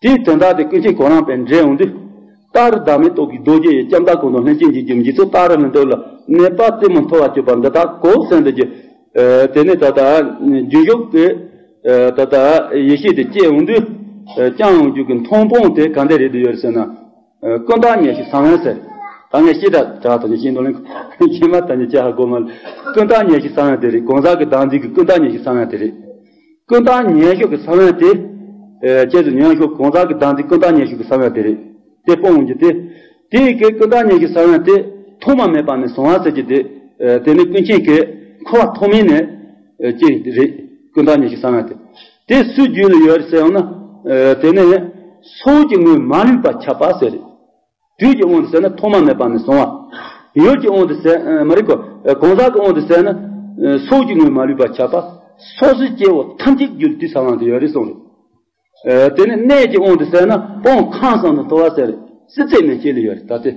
དེའི་དོན་དག་དེ་ཀུན་མཁྱེན་གོ་རམས་པས་འགྲེལ་ཡོང་དུས། ཏཱ་རུ་བདག་མེད་རྟོགས་པའི་རྡོ་རྗེ་ཡིས། ལྕགས་མདའ་གང་དང་ལྷན་ཅིག་འཇིག་གྱུར། འཇིག་ཚོགས་ལྟ་རུ་ལྷུན་སྟོབས་ལ། གནོད་པ་རྩེ་མོ་འཐོར་བར་གྱུར་པ། འདི་དག་གོ་གསུངས་འདི་གྱུར། དེ་ནས་ད་ལྟ་རྒྱུ་ཞོག་གི་ད་ལྟ་ཡེ་ཤེས་དེ་སྐྱེ་ཡོང་དུས། སྐྱེ་ཡོང་རྒྱུ་གི་མཐོང་སྤང་དེ་ག་འདྲ་རེད་དུ་ཡོད་ཟེར་ན། ཀུན་བརྟགས་ཉེར་ཞི་གསང་བའི་ཟེར། ད་ངས་ཤེས་དྲག་དྲག་ད་ནི་ཤེས་འདོད་ལེན་ཤེས་མ་ད་ནི་ཅི་ཧ་གོ་མ། ཀུན་བརྟགས་ཉེར་ཞི་གསང་བའི་དེ་རེད། གང་ཟག་གི་བདག་འཛིན་གྱི་ཀུན་བརྟགས་ཉེར་ཞི་གསང་བའི་དེ་རེད། ཀུན་བརྟགས་ཉེར་ཞི་གི་གསང་བའི་དེ། ཁྱེད་ཚོ་ཉོན་ཤོག་གང་ཟག་གི་བདག་འཛིན་ཀུན་བརྟགས་ཉེར་ཞི་གི་གསང་བའི་དེ་རེད། དེ་སྤོང་འོང་རྒྱུ་དེ། དེའི་གི་ཀུན་བརྟགས་ཉེར་ཞི་གསང་བའི་དེ། ཐོག་མ་མེད་པ་ནས་གསང་བ་ཟེར་གྱི་དེ། དེ་ནི་ཀུན་མཁྱེན་གྱི་འཁོར་བ་ཐོག་མེད་ནས། ཅི་རེད། ཀུན་བརྟགས་ཉེར་ཞི་གསང་བའི་དེ། དེ་སུའི་རྒྱུད་ལ་ཡོད་རེད་ཟེར་ཡང་ན། དེ་ནི་སྲོག་གི་ངོས་མ་ལུས་པ་ཁྱབ་པ་ཟེར་རེད། དུས་ཀྱི་དབང་དུ་ཟེར་ན་ཐོག་མ་མེད་པ་ནས་བྱུང་བ། ཡུལ་གྱི་དབང་དུ་ཟེར་མ་རེད་གོ། གང་ཟག་གི་དབང་དུ་ཟེར་ན། སྲོག་གི་ངོས་མ་ལུས་པ་ཁྱབ་པ། སོ་སོའི་སྐྱེ་བོ་ཐམས་ཅད་རྒྱུད་དེ་ས་ལམ་དུ་ཡོད་རེད་གསུངས་རེད། དེ་ནས་གནས་ཀྱི་དབང་དུ་ཟེར་ན་སྤང་ཁང་གསུམ་དུ་མཐོང་བ་ཟེར་རེད། སྲིད་རྩེ་མན་ཆད་ལ་ཡོད་རེད་ད་དེ།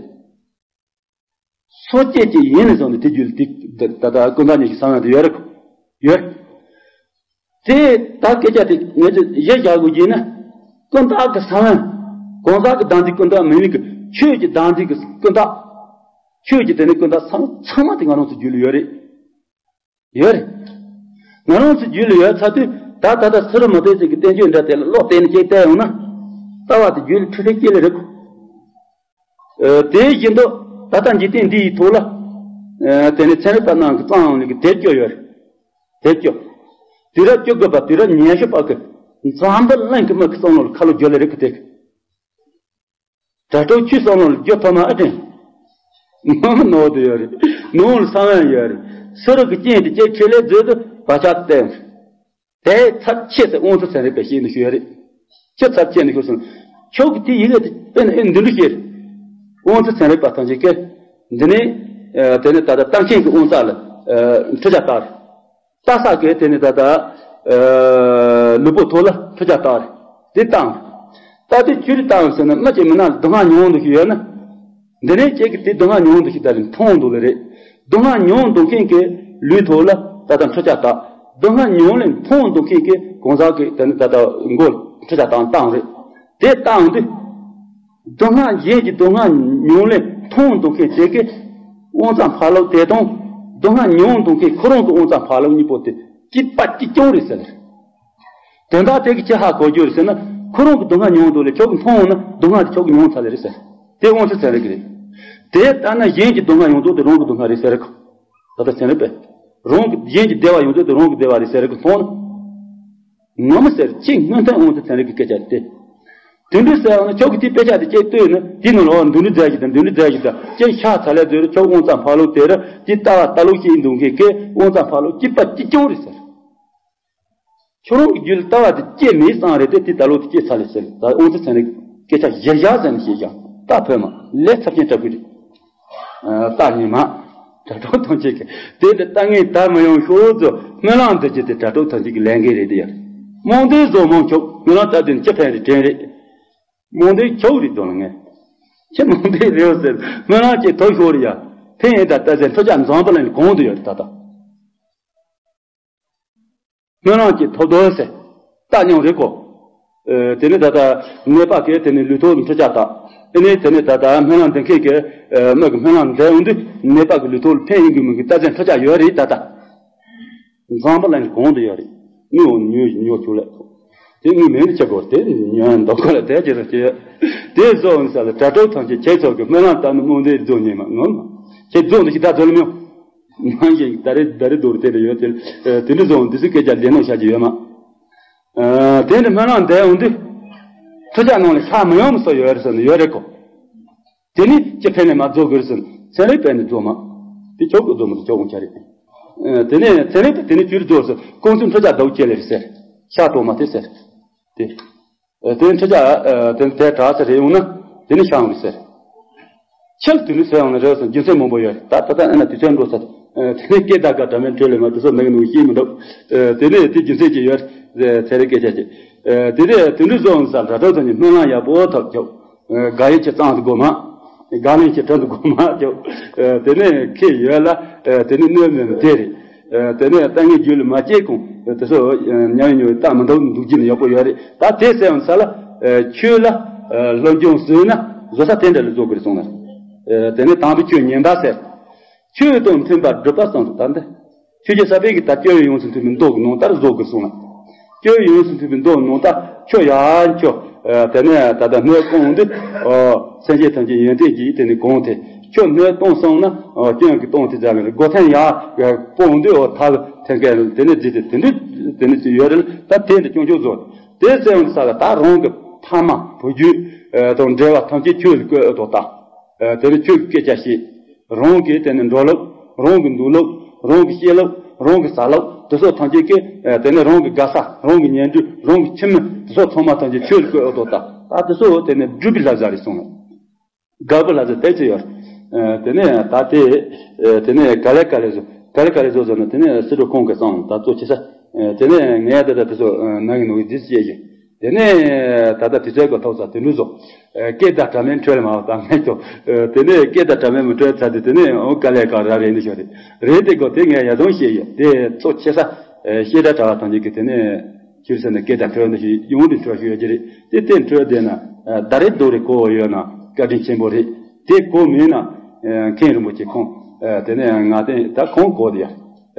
སོ་སྐྱེ་སྐྱེ་ཡིན་ནས་བཟུང་ནས་དེ་རྒྱུད་ལ་དེ་ད་ལྟ་ཀུན་བརྟགས་ཉེར་ཞི་གསང་བའི་དེ་ཡོད་རེད། ཡོད། དེ་ད་སྐད་ཆ་དེ་ངས་ཅི་གཞི་བཞག་དགོས་ཀྱི་ན། ཀུན་བརྟགས་ཀྱི་གསང་བ། གང་ཟག་གི་བདག་འཛིན་ཀུན་བརྟགས་མིན་ལུགས་ཀྱི་ཆོས་ཀྱི་བདག་འཛིན་གྱི་ཀུན་བརྟགས། ཆོས་ཀྱི་དེ་ནི་ཀུན་བརྟགས་ཚང་ཚང་མ་དེ་ང་རང་ཚོ་རྒྱུད་ལ་ཡོད་རེད། ཡོད་རེད། ང་རང་ཚོ་རྒྱུད་ལ་ཡོད་ཚར་དུས་ད་ད་ལྟ་སུ་རུ་མ་བསྟན་ཟིན་གྱི་བསྟན་བཅོས་འདྲ་དེ་ལ་བློ་གཏད་ནས་ཅིག་བལྟས་ཡོང་ན། ལྟ་བ་དེ་རྒྱུད་ལ་འཁྲུལ་ཁྲལ་སྐྱེ་ལེ་རེད་གོ། དེ་བཞིན་དུ་ད་ལྟ་འཇིག་རྟེན་འདི་ཡི་ཐོག་ལ། དེ་ནི་ཚན་རིག་པ་རྣམས་ཀྱིས་བརྩམས་ཡོང་ལུགས་ཀྱི་དེབ་སྐྱོ་ཡོད་རེད། དེབ་སྐྱོ། དུས་རབས་བཅུ་དགུ་པ་དུས་རབས་ཉི་ཤུ་པ་གི་འཛམ་བུ་གླིང་གི་མི་གི་བསམ་བློ་ལ་ཁ་ལོ་བསྒྱུར་ལེ་རེད་གི་དེ། དྲ་གྲོགས་ཁྱོད་བསམ་བློ་ལ་བསྒྱུར་ཐུབ་མ་ཨེ་དྲན། ནང་ནོར་དུ་ཡོད་རེད། ནང་ལ་གསང་བ་ཡོད་རེད། སུ་རུ་གི་རྐྱེན་དེ་ཅིག་ཁྲིད་ལེ་མཛོད་དུ་བག་ཆགས་བསྟན། དེའི་ཚབས་ཆེ་ཟེར་དབང་ཚད་ཚན་རིག་པས་བཤད་ནས་ཞུ་ཡ་རེད། ཁྱོད་ཚབས་ཆེ་ནས་ཤོར་སོང་། ཁྱོད་ཀྱི་དེ་ཡི་གེ་དེ་དཔེ་ནི་ཨེ་འདི་འདྲ་བཤད་རེད། དབང་ཚད་ཚན་རིག་པ་ཐམས་ཅད་ཀྱིས་འདི་ནི། དེ་ནི་ད་ལྟ་ལྟ་མཁན་གྱི་དབང་རྩ་ལ་འཕྲུལ་ཆས་བཏགས་རེད། ལྟ་ས་གིས་དེ་ནི་ད་ལྟ་ལུས་པོ་ཐོག་ལ་འཕྲུལ་ཆས་བཏགས་རེད། དེ་བཏང་། ད་དེ་ཆུ་རེ་བཏང་ཟེར་ན་མི་གཅིག་མི་ནག་སྡུག་བསྔལ་མྱོང་འདུག་ཞིག་ཡོད་ན། འདི་ནས་ཁྱེད་ཀྱིས་དེ་སྡུག་བསྔལ་མྱོང་འདུག་ཞིག་ད་རེས་མཐོང་འདུག་ལེ་རེད། སྡུག་བསྔལ་མྱོང་འདུག་མཁན་གྱི་ལུས་ཐོག་ལ་ད་ལྟ་འཕྲུལ་ཆས་བཏགས། སྡུག་བསྔལ་མྱོང་ལེ་མཐོང་འདུག་མཁན་གྱི་གང་ཟག་གིས་དེ་ནི་ད་ལྟ་མགོ་འཕྲུལ་ཆས་བཏང་བཏང་རེད། དེ་བཏང་དུས། སྡུག་བསྔལ་གཞན་གྱི་སྡུག་བསྔལ་མྱོང་ལེ་མཐོང་འདུག་མཁན་དེ་གི་དབང་རྩ་འཕགས་ལུགས་དེ་དང་། སྡུག་བསྔལ་མྱོང་འདུག་མཁན་ཁོ་རང་གི་དབང་རྩ་འཕགས་ལུགས་གཉིས་པོ་དེ་གཅིག་པ་གཅིག་རྐྱང་རེད་ཟེར། དོན་དག་དེ་གི་ཅི་ཧ་གོ་རྒྱུ་རེད་ཟེར་ན། ཁོ་རང་གི་སྡུག་བསྔལ་མྱོང་འདུག་ལེ་ཁྱོད་ཀྱིས་མཐོང་འོང་ན་སྡུག་བསྔལ་དེ་ཁྱོད་ཀྱིས་མྱོང་ཚར་ལེ་རེད་ཟེར། དེ་དབང་ཚད་ཚན་རིག་གི་རེད། དེ་ལྟར་ན་གཞན་གྱི་སྡུག་བསྔལ་ཡོངས་རྫོགས་དེ་རང་གི་སྡུག་བསྔལ་རེད་ཟེར་གི། ད་ལྟ་ཚན་རིག་པས། རང་གི་གཞན་གྱི་བདེ་བ་ཡོངས་རྫོགས་དེ་རང་གི་བདེ་བ་རེད་ཟེར་གི་མཐོང་ན། ངོ་མ་ཟེར་ཅིག་སྔོན་ཐོན་དབང་ཚད་ཚན་རིག་གི་སྐད་ཆ་རེད་དེ། དེ་འདྲ་ཟེར་ཡང་ན་ཁྱོད་ཀྱིས་དེའི་དཔེ་ཆ་དེ་ཅིག་ལྟོས་ན་དེའི་ནང་ལ་འོ་འདི་འདྲ་མཛད་ཞིག་དང་འདི་འདྲ་མཛད་ཞིག་དང་ཅིག་ཤ་ཚ་ལས་བཟོས་ར་ཁྱོད་དབང་རྩ་འཕགས་ལུགས་དེ་ར་དེ་ལྟ་བ་ལྟ་ལུགས་ཤིག་ཡིན་འདུག་མཁན་གྱི་དབང་རྩ་འཕགས་ལུགས་གཅིག་པ་གཅིག་རྐྱང་རེད་ཟེར། ཁྱོད་རང་གི་རྒྱུད་ལ་ལྟ་བ་དེ་སྐྱེས་མེད་བསམ་རེད་དེ་དེ་ལྟ་ལོག་དེ་སྐྱེས་ཚར་ལེ་ཟེར། ད་དབང་ཚད་ཚན་རིག་སྐད་ཆ་བཞིར་བཞག་ཟེར་ནས་བཤད་ཀྱང་རྟགས་འཕོས་མ་ལས་ཚབས་ཆེན་དྲག་པོ་རེད། རྟགས་ངན་མ། དྲ་གྲོགས་ཐམས་ཅད་ཀྱིས་དེ་ལྟ་ངན་ད་མི་ཡོང་ཤོག་ཚོ་སྨོན་ལམ་འདི་ཀྱི་དེ་དྲ་གྲོགས་ཐམས་ཅད་ཀྱི་ལས་འགན་རེད་དེ་ཡ། རྨོངས་དད་བཟོ་མང་ཆོག་སྨོན་ལམ་ལྟ་དུས་ཅི་ཕན་རེད་དྲན་རེད། རྨོངས་དད་ཆོག་རེད་དོན་ལ་ངས། ཁྱེད་རྨོངས་དད་རེད་ཟེར་སྨོན་ལམ་ཅིག་ཐོབ་ཤོག་རེད་ཡ། ཕན་ཡིན་ད་ལྟ་ཟེར་འཕྲོ་ཅག་འཛམ་བུ་གླིང་གོང་དུ་ཡོད་རེད་ད་ལྟ། སྨོན་ལམ་གྱི་ཐོབ་རྡོལ་ཟེར། རྟགས་མྱོང་རེད་གོ། ཨེ་དེ་ནི་ད་ལྟ་ནད་པ་གིས་དེ་ནི་ལུས་ཐོག་ལ་འཕྲོ་བྱ་བཏང་། ཨེ་ནི་དེ་ནི་ད་ལྟ་སྨོན་ལམ་འདེབས་མཁན་གྱི་ཨེ་མི་གི་སྨོན་ལམ་འདེབས་ཡོང་དུས་ནད་པ་གི་ལུས་ཐོག་ལ་ཕན་ཡོང་གི་མིན་གི་རྟགས་མཚན་འཕྲོ་བྱ་ཡོད་རེད་ད་ལྟ། འཛམ་བུ་གླིང་གི་གོང་དུ་ཡོད་རེད། དངུལ་འོང་ཉོ་ཉོ་ཆོག་ལས། དེ་དངུལ་མེད་ནི་ཆེ་གོ་དེ་ཉོ་ཡང་འདོགས་གོ་ལ་དེ་ཅི་རེད་ཅེས། དེ་བཟོ་འོང་ས་ལ་དྲ་གྲོགས་ཐམས་ཅད་ཁྱེད་ཚོ་གི་སྨོན་ལམ་བཏབ་ནི་རྨོངས་དད་རྫོགས་ཉེས་མ་ངོམ། ཁྱེད་རྫོགས་འདི་ཞིག་ད་རྫོགས་ལ་མྱོང་། ནང་བཞིན་ད་རེ་ད་རེ་རྡོ་རུ་དེ་འདྲ་ཡོད་དེ། དེ་འདྲ་བཟོ་འདི་ཚོ་སྐད་ཆ་ལས་ནོ་བྱ་རྒྱུ་ཡོད་མ། དེ་འདྲ་སྨོན་ལམ་འདེབས་འོང་དུས། འཕྲོ་བྱ་ནང་ལ་ཤ་མི་ཡོང་མི་སོ་ཡོད་རེད་ཟེར་ནས་ཡོད་རེད་གོ། དེ་ནི་ཅི་ཕན་ནས་མ་རྫོགས་དགོས་རེད་ཟེར་ནས་ཚན་རིག་པས་ནི་རྫོགས་མ། དེ་ཆོག་གི་རྫོགས་མ་དེ་ཆོག་འོང་ཆ་རེད། དེ་ནས་ཚན་རིག་པས་དེ་ནི་ཅི་རུ་རྫོགས་ཟེར་ཀོང་ཚུན་འཕྲོ་བྱ་ཟླ་བོ་སྐྱེ་ལེ་རེད་ཟེར། ཤ་གཏོགས་མ་དེ་ཟེར། དེ། དེ་ནི་འཕྲོ་བྱ་དེ་དེ་དྲག་ཟེར་རེད་ཡོང་ན་དེ་ནི་ཤ་ཡོང་རེད་ཟེར། ཁྱེད་དུས་ནས་ཟེར་ཡོང་ན་རེད་ཟེར་རྒྱུ་མཚན་མང་པོ་ཡོད་རེད་ད་ད་ལྟ་ཨ་ན་དུས་ཚོད་འགྲོ་ཚར། དེ་ནས་སྐད་བརྡ་དགའ་དྲ་མེད་འཕྲོད་ལས་མ་དུས་ཚོད་མེད་གི་འདུག་ཤེས་མི་འདུག་དེ་ནས་དེ་རྒྱུ་མཚན་ཅིག་ཡོད་རེད་ཚན་རིག་སྐད་ཆ་ཅིག་ཨ། དེ་ནས་དེ་འདྲ་བཟོ་འོང་ས་ལ་དྲ་གྲོགས་ཚོ་ནི་སྨོན་ལམ་ཡག་པོ་ཐོབ་ཆོག་ཨ། དགག་དབྱེ་ཆེ་གཙང་དུ་དགོས་མ། དགག་ལན་ཆེ་དྲག་ཏུ་དགོས་མ་ཆོག་ཨ། དེ་ནས་ཁེ་ཡོད་ལ། ཨ། དེ་ནས་གནོད་མེད་མི་དེ་རེད། ཨ། དེ་ནས་ལྟ་ངན་རྒྱུད་ལ་མ་སྐྱེས་གོང་དེ་ཚོ་ཉམས་ཡོད་ཉོ་ལྟ་མི་འདུག་འདུག་རྒྱུ་ནི་ཡག་པོ་ཡོད་རེད། ད་དེ་ཟེར་འོང་ས་ལ། ཨ། ཆོས་ལ། ཨ། སློབ་སྦྱོང་བཟོས་ན་བཟོ་ས་དེ་འདྲ་ལ་བཟོ་དགོས་རེད་གསུངས་ལ། ཨ། དེ་ནས་དང་པོ་ཆོས་ཉན་པ་ཟེར། ཆོས་དང་མཐུན་པར་སྒྲུབ་པ་གསུངས་འདུག་ད་འདི། ཆོས་ཀྱི་ས་པའི་གི་ད་སྤྱོད་ཡོངས་སུ་མཐུན་པའི་མདོ་གི་ནང་ལྟར་བཟོ་དགོས་གསུངས་ལ། སྤྱོད་ཡོངས་སུ་མཐུན་པའི་མདོ་ནང་ལྟར་ཆོས་ཡང་ཆོས། ཨ། དེ་ནས་ད་ལྟ་སྣོད་སྤངས་ཏེ། ཨ། སེམས་ཅན་ཐམས་ཅད་ཡོན་ཏན་གྱིས་དེ་ནི་གང་ཐེ། ཆོས་སྣོད་སྤངས་སོང་ན། ཨ། སྐྱོན་གྱིས་སྟོང་ཐེ་ཙམ་ལ་སྒོ་ཐེམ་ཡང་སྤངས་ཏེ། ཨོ་ཐལ་ཐེ་མཁན་དེ་ནི་བརྫིས་ཏེ་དེ་འདྲ་དེ་ནི་ཡོད་རེད། ད་དེ་འདྲ་སྐྱོན་བརྗོད་བཟོ། དེ་ཟེར་འོང་ས་ལ་ད་རང་གི་ཕ་མ་བུ་རྒྱུད་དང་འབྲེལ་བ་ཐམས་ཅད་ཆོས་ལ་བཀོད་དོ་ད། ཨ། དེ་ནི་ཆོས་ཀྱི་སྐད་ཆ་བཤད། རང་གི་དེ་ནི་འགྲོ་ལུགས། རང་གི་འདུག་ལུགས། རང་གི་བཤད་ལུགས། རང་གི་ཟ་ལུགས། དེ་ཚོ་ཐམས་ཅད་ཀྱི། ཨ། དེ་ནི་རང་གི་དགའ་ས། རང་གི་ཉན་འདོད། རང་གི་ཁྱིམ་མི། དེ་ཚོ་ཚང་མ་ཐམས་ཅད་ཆོས་ལ་བཀོད་འོ་དོ་ད། ད་དེ་ཚོ་དེ་ནི་སྒྲུབ་པའི་ལྷ་བཟའ་རེད་གསུངས། དགའ་པོ་ལྷ་བཟའ་དེ་ཅི་ཡོད། ཨ། དེ་ནི་ད་དེ། ཨ། དེ་ནི་ག་ལེ་ག་ལེ་བཟོ། ག་ལེ་ག་ལེ་བཟོ་བཟོ་ན་དེ་ནི་སྲིད་གྲོགས་ཁོང་གི་གསུངས་ད་གཙོ་ཆེ་ས། ཨ། དེ་ནས་ངས་ད་ལྟ་དེ་ཚོ། ཨ། ནང་གི་ནང་གི་འདི་བཤད་ཀྱི། དེ་ནས་ད་ལྟ་དུས་ཚོད་ཀྱི་ཐོག་ས་དེ་འདྲ་བཟོ། ཨ། སྐད་བརྡ་དྲ་མའི་འཕྲོད་ལ་མ་བཏང་མེད་ཀྱང་། ཨ། དེ་ནས་སྐད་བརྡ་དྲ་མའི་མི་འཕྲོད་ཚར་དུས་དེ་ནས་འོ་དཀའ་ལས་ཁག་ར་རེད་འདི་ཤོད་རེད། རེད་དེ་གོ་དེ་ངས་ཡ་རྫོང་བཤད་ཡོད་དེ་གཙོ་ཆེ་ས། ཨ། བཤད་སྒྲ་དྲ་བ་ཐམས་ཅད་ཀྱི་དེ་ནས་ཁྱེར་ས་ནས་སྐད་བརྡ་འཕྲོད་འདི་ཤོད་ཡོང་འདི་འཕྲོད་ཤོད་ཡོད་ཀྱི་རེད། དེ་དེ་འཕྲོད་བསྡད་ན། ཨ། ད་རེས་རྡོ་རེ་གོ་ཡོད་ན་བཀའ་དྲིན་ཆེན་པོ་རེད། དེ་གོ་མེད་ན། ཨ། མཁན་རིན་པོ་ཆེ་ཁོང་། ཨ། དེ་ནས་ང་དེ་ད་ཁོང་གོ་དེ་ཡ།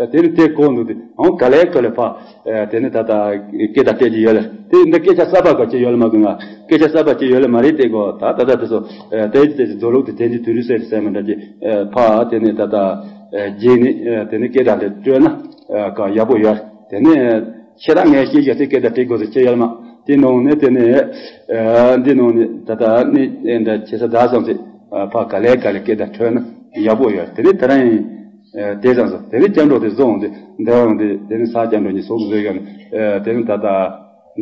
ཨ། དེ་ནི་དེ་གོ་འདུག་དེ་འོང་ག་ལེ་ག་ལེ་ཕ། ཨ། དེ་ནི་ད་ལྟ་སྐད་བརྡ་སྤྲད་ཀྱི་ཡོད་ལ། དེ་འདི་སྐད་ཆ་གསར་པ་ག་ཅི་ཡོད་ལ་མ་གི་ང་སྐད་ཆ་གསར་པ་ཅི་ཡོད་ལ་མ་རེད་དེ་གོ་ད་ད་ད་དེ་ཚོ། ཨ། དེ་དེ་ཚོ་རྫོ་ལུགས་དེ་དེ་འདི་དུས་རིག་གསལ་གསལ་མི་འདྲ་ཅི། ཨ། ཕ་དེ་ནི་ད་ལྟ། ཨ། རྗེས་ནི། ཨ། དེ་ནི་སྐད་བརྡ་འདི་སྤྲོད་ན། ཨ། ག་ཡག་པོ་ཡོད། དེ་ནི་ཁྱེད་རང་ངས་ཤེས་ཀྱི་དེ་སྐད་བརྡ་སྤྲད་དགོས་ཟེར་ཁྱེད་ཡོད་ལ་མ། དེ་ནང་ནས་དེ་ནས། ཨ། འདི་ནང་ནས་ད་ལྟ་ནི་འདྲ་ཆེ་ས་ད་སོང་ཚེ། ཨ། ཕ་ག་ལེ་ག་ལེ་སྐད་བརྡ་འཕྲོད་ན་ཡག་པོ་ཡོད། དེ་ནི་དེ་རང་ཡིན། ཨ། དེ་ཙམ་སོང་དེ་ནི་སྐྱབས་འགྲོ་དེ་བཟོ་འོང་དེ་འདི་འོང་དེ་དེ་ནི་ས་སྐྱབས་འགྲོ་གཉིས་སོགས་བཟོ་ཡོད་ནི། ཨ། དེ་ནི་ད་ལྟ་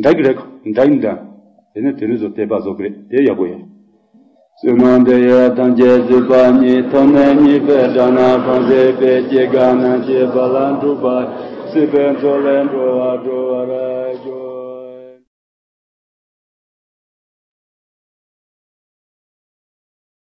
འདྲ་གི་རེད་གོ་འདྲ་ཡིན་འདྲ། དེ་ནི་དེ་ནི་བཟོ་དེ་པ་བཟོ་གི་རེད་དེ་ཡག་པོ་ཡོད། བསོད་ནམས་འདི་ཡི་ཐམས་ཅད་གཟིགས་པ་ཉིད། ཐོབ་ནས་ཉེས་པའི་དགྲ་རྣམས་ཕམ་བྱས་པའི། སྐྱེ་རྒ་ན་འཆིའི་རྦ་རླབས་འཁྲུགས་པ་ཡི། སྲིད་པའི་མཚོ་ལས་འགྲོ་བ་སྒྲོལ་བར་ཤོག།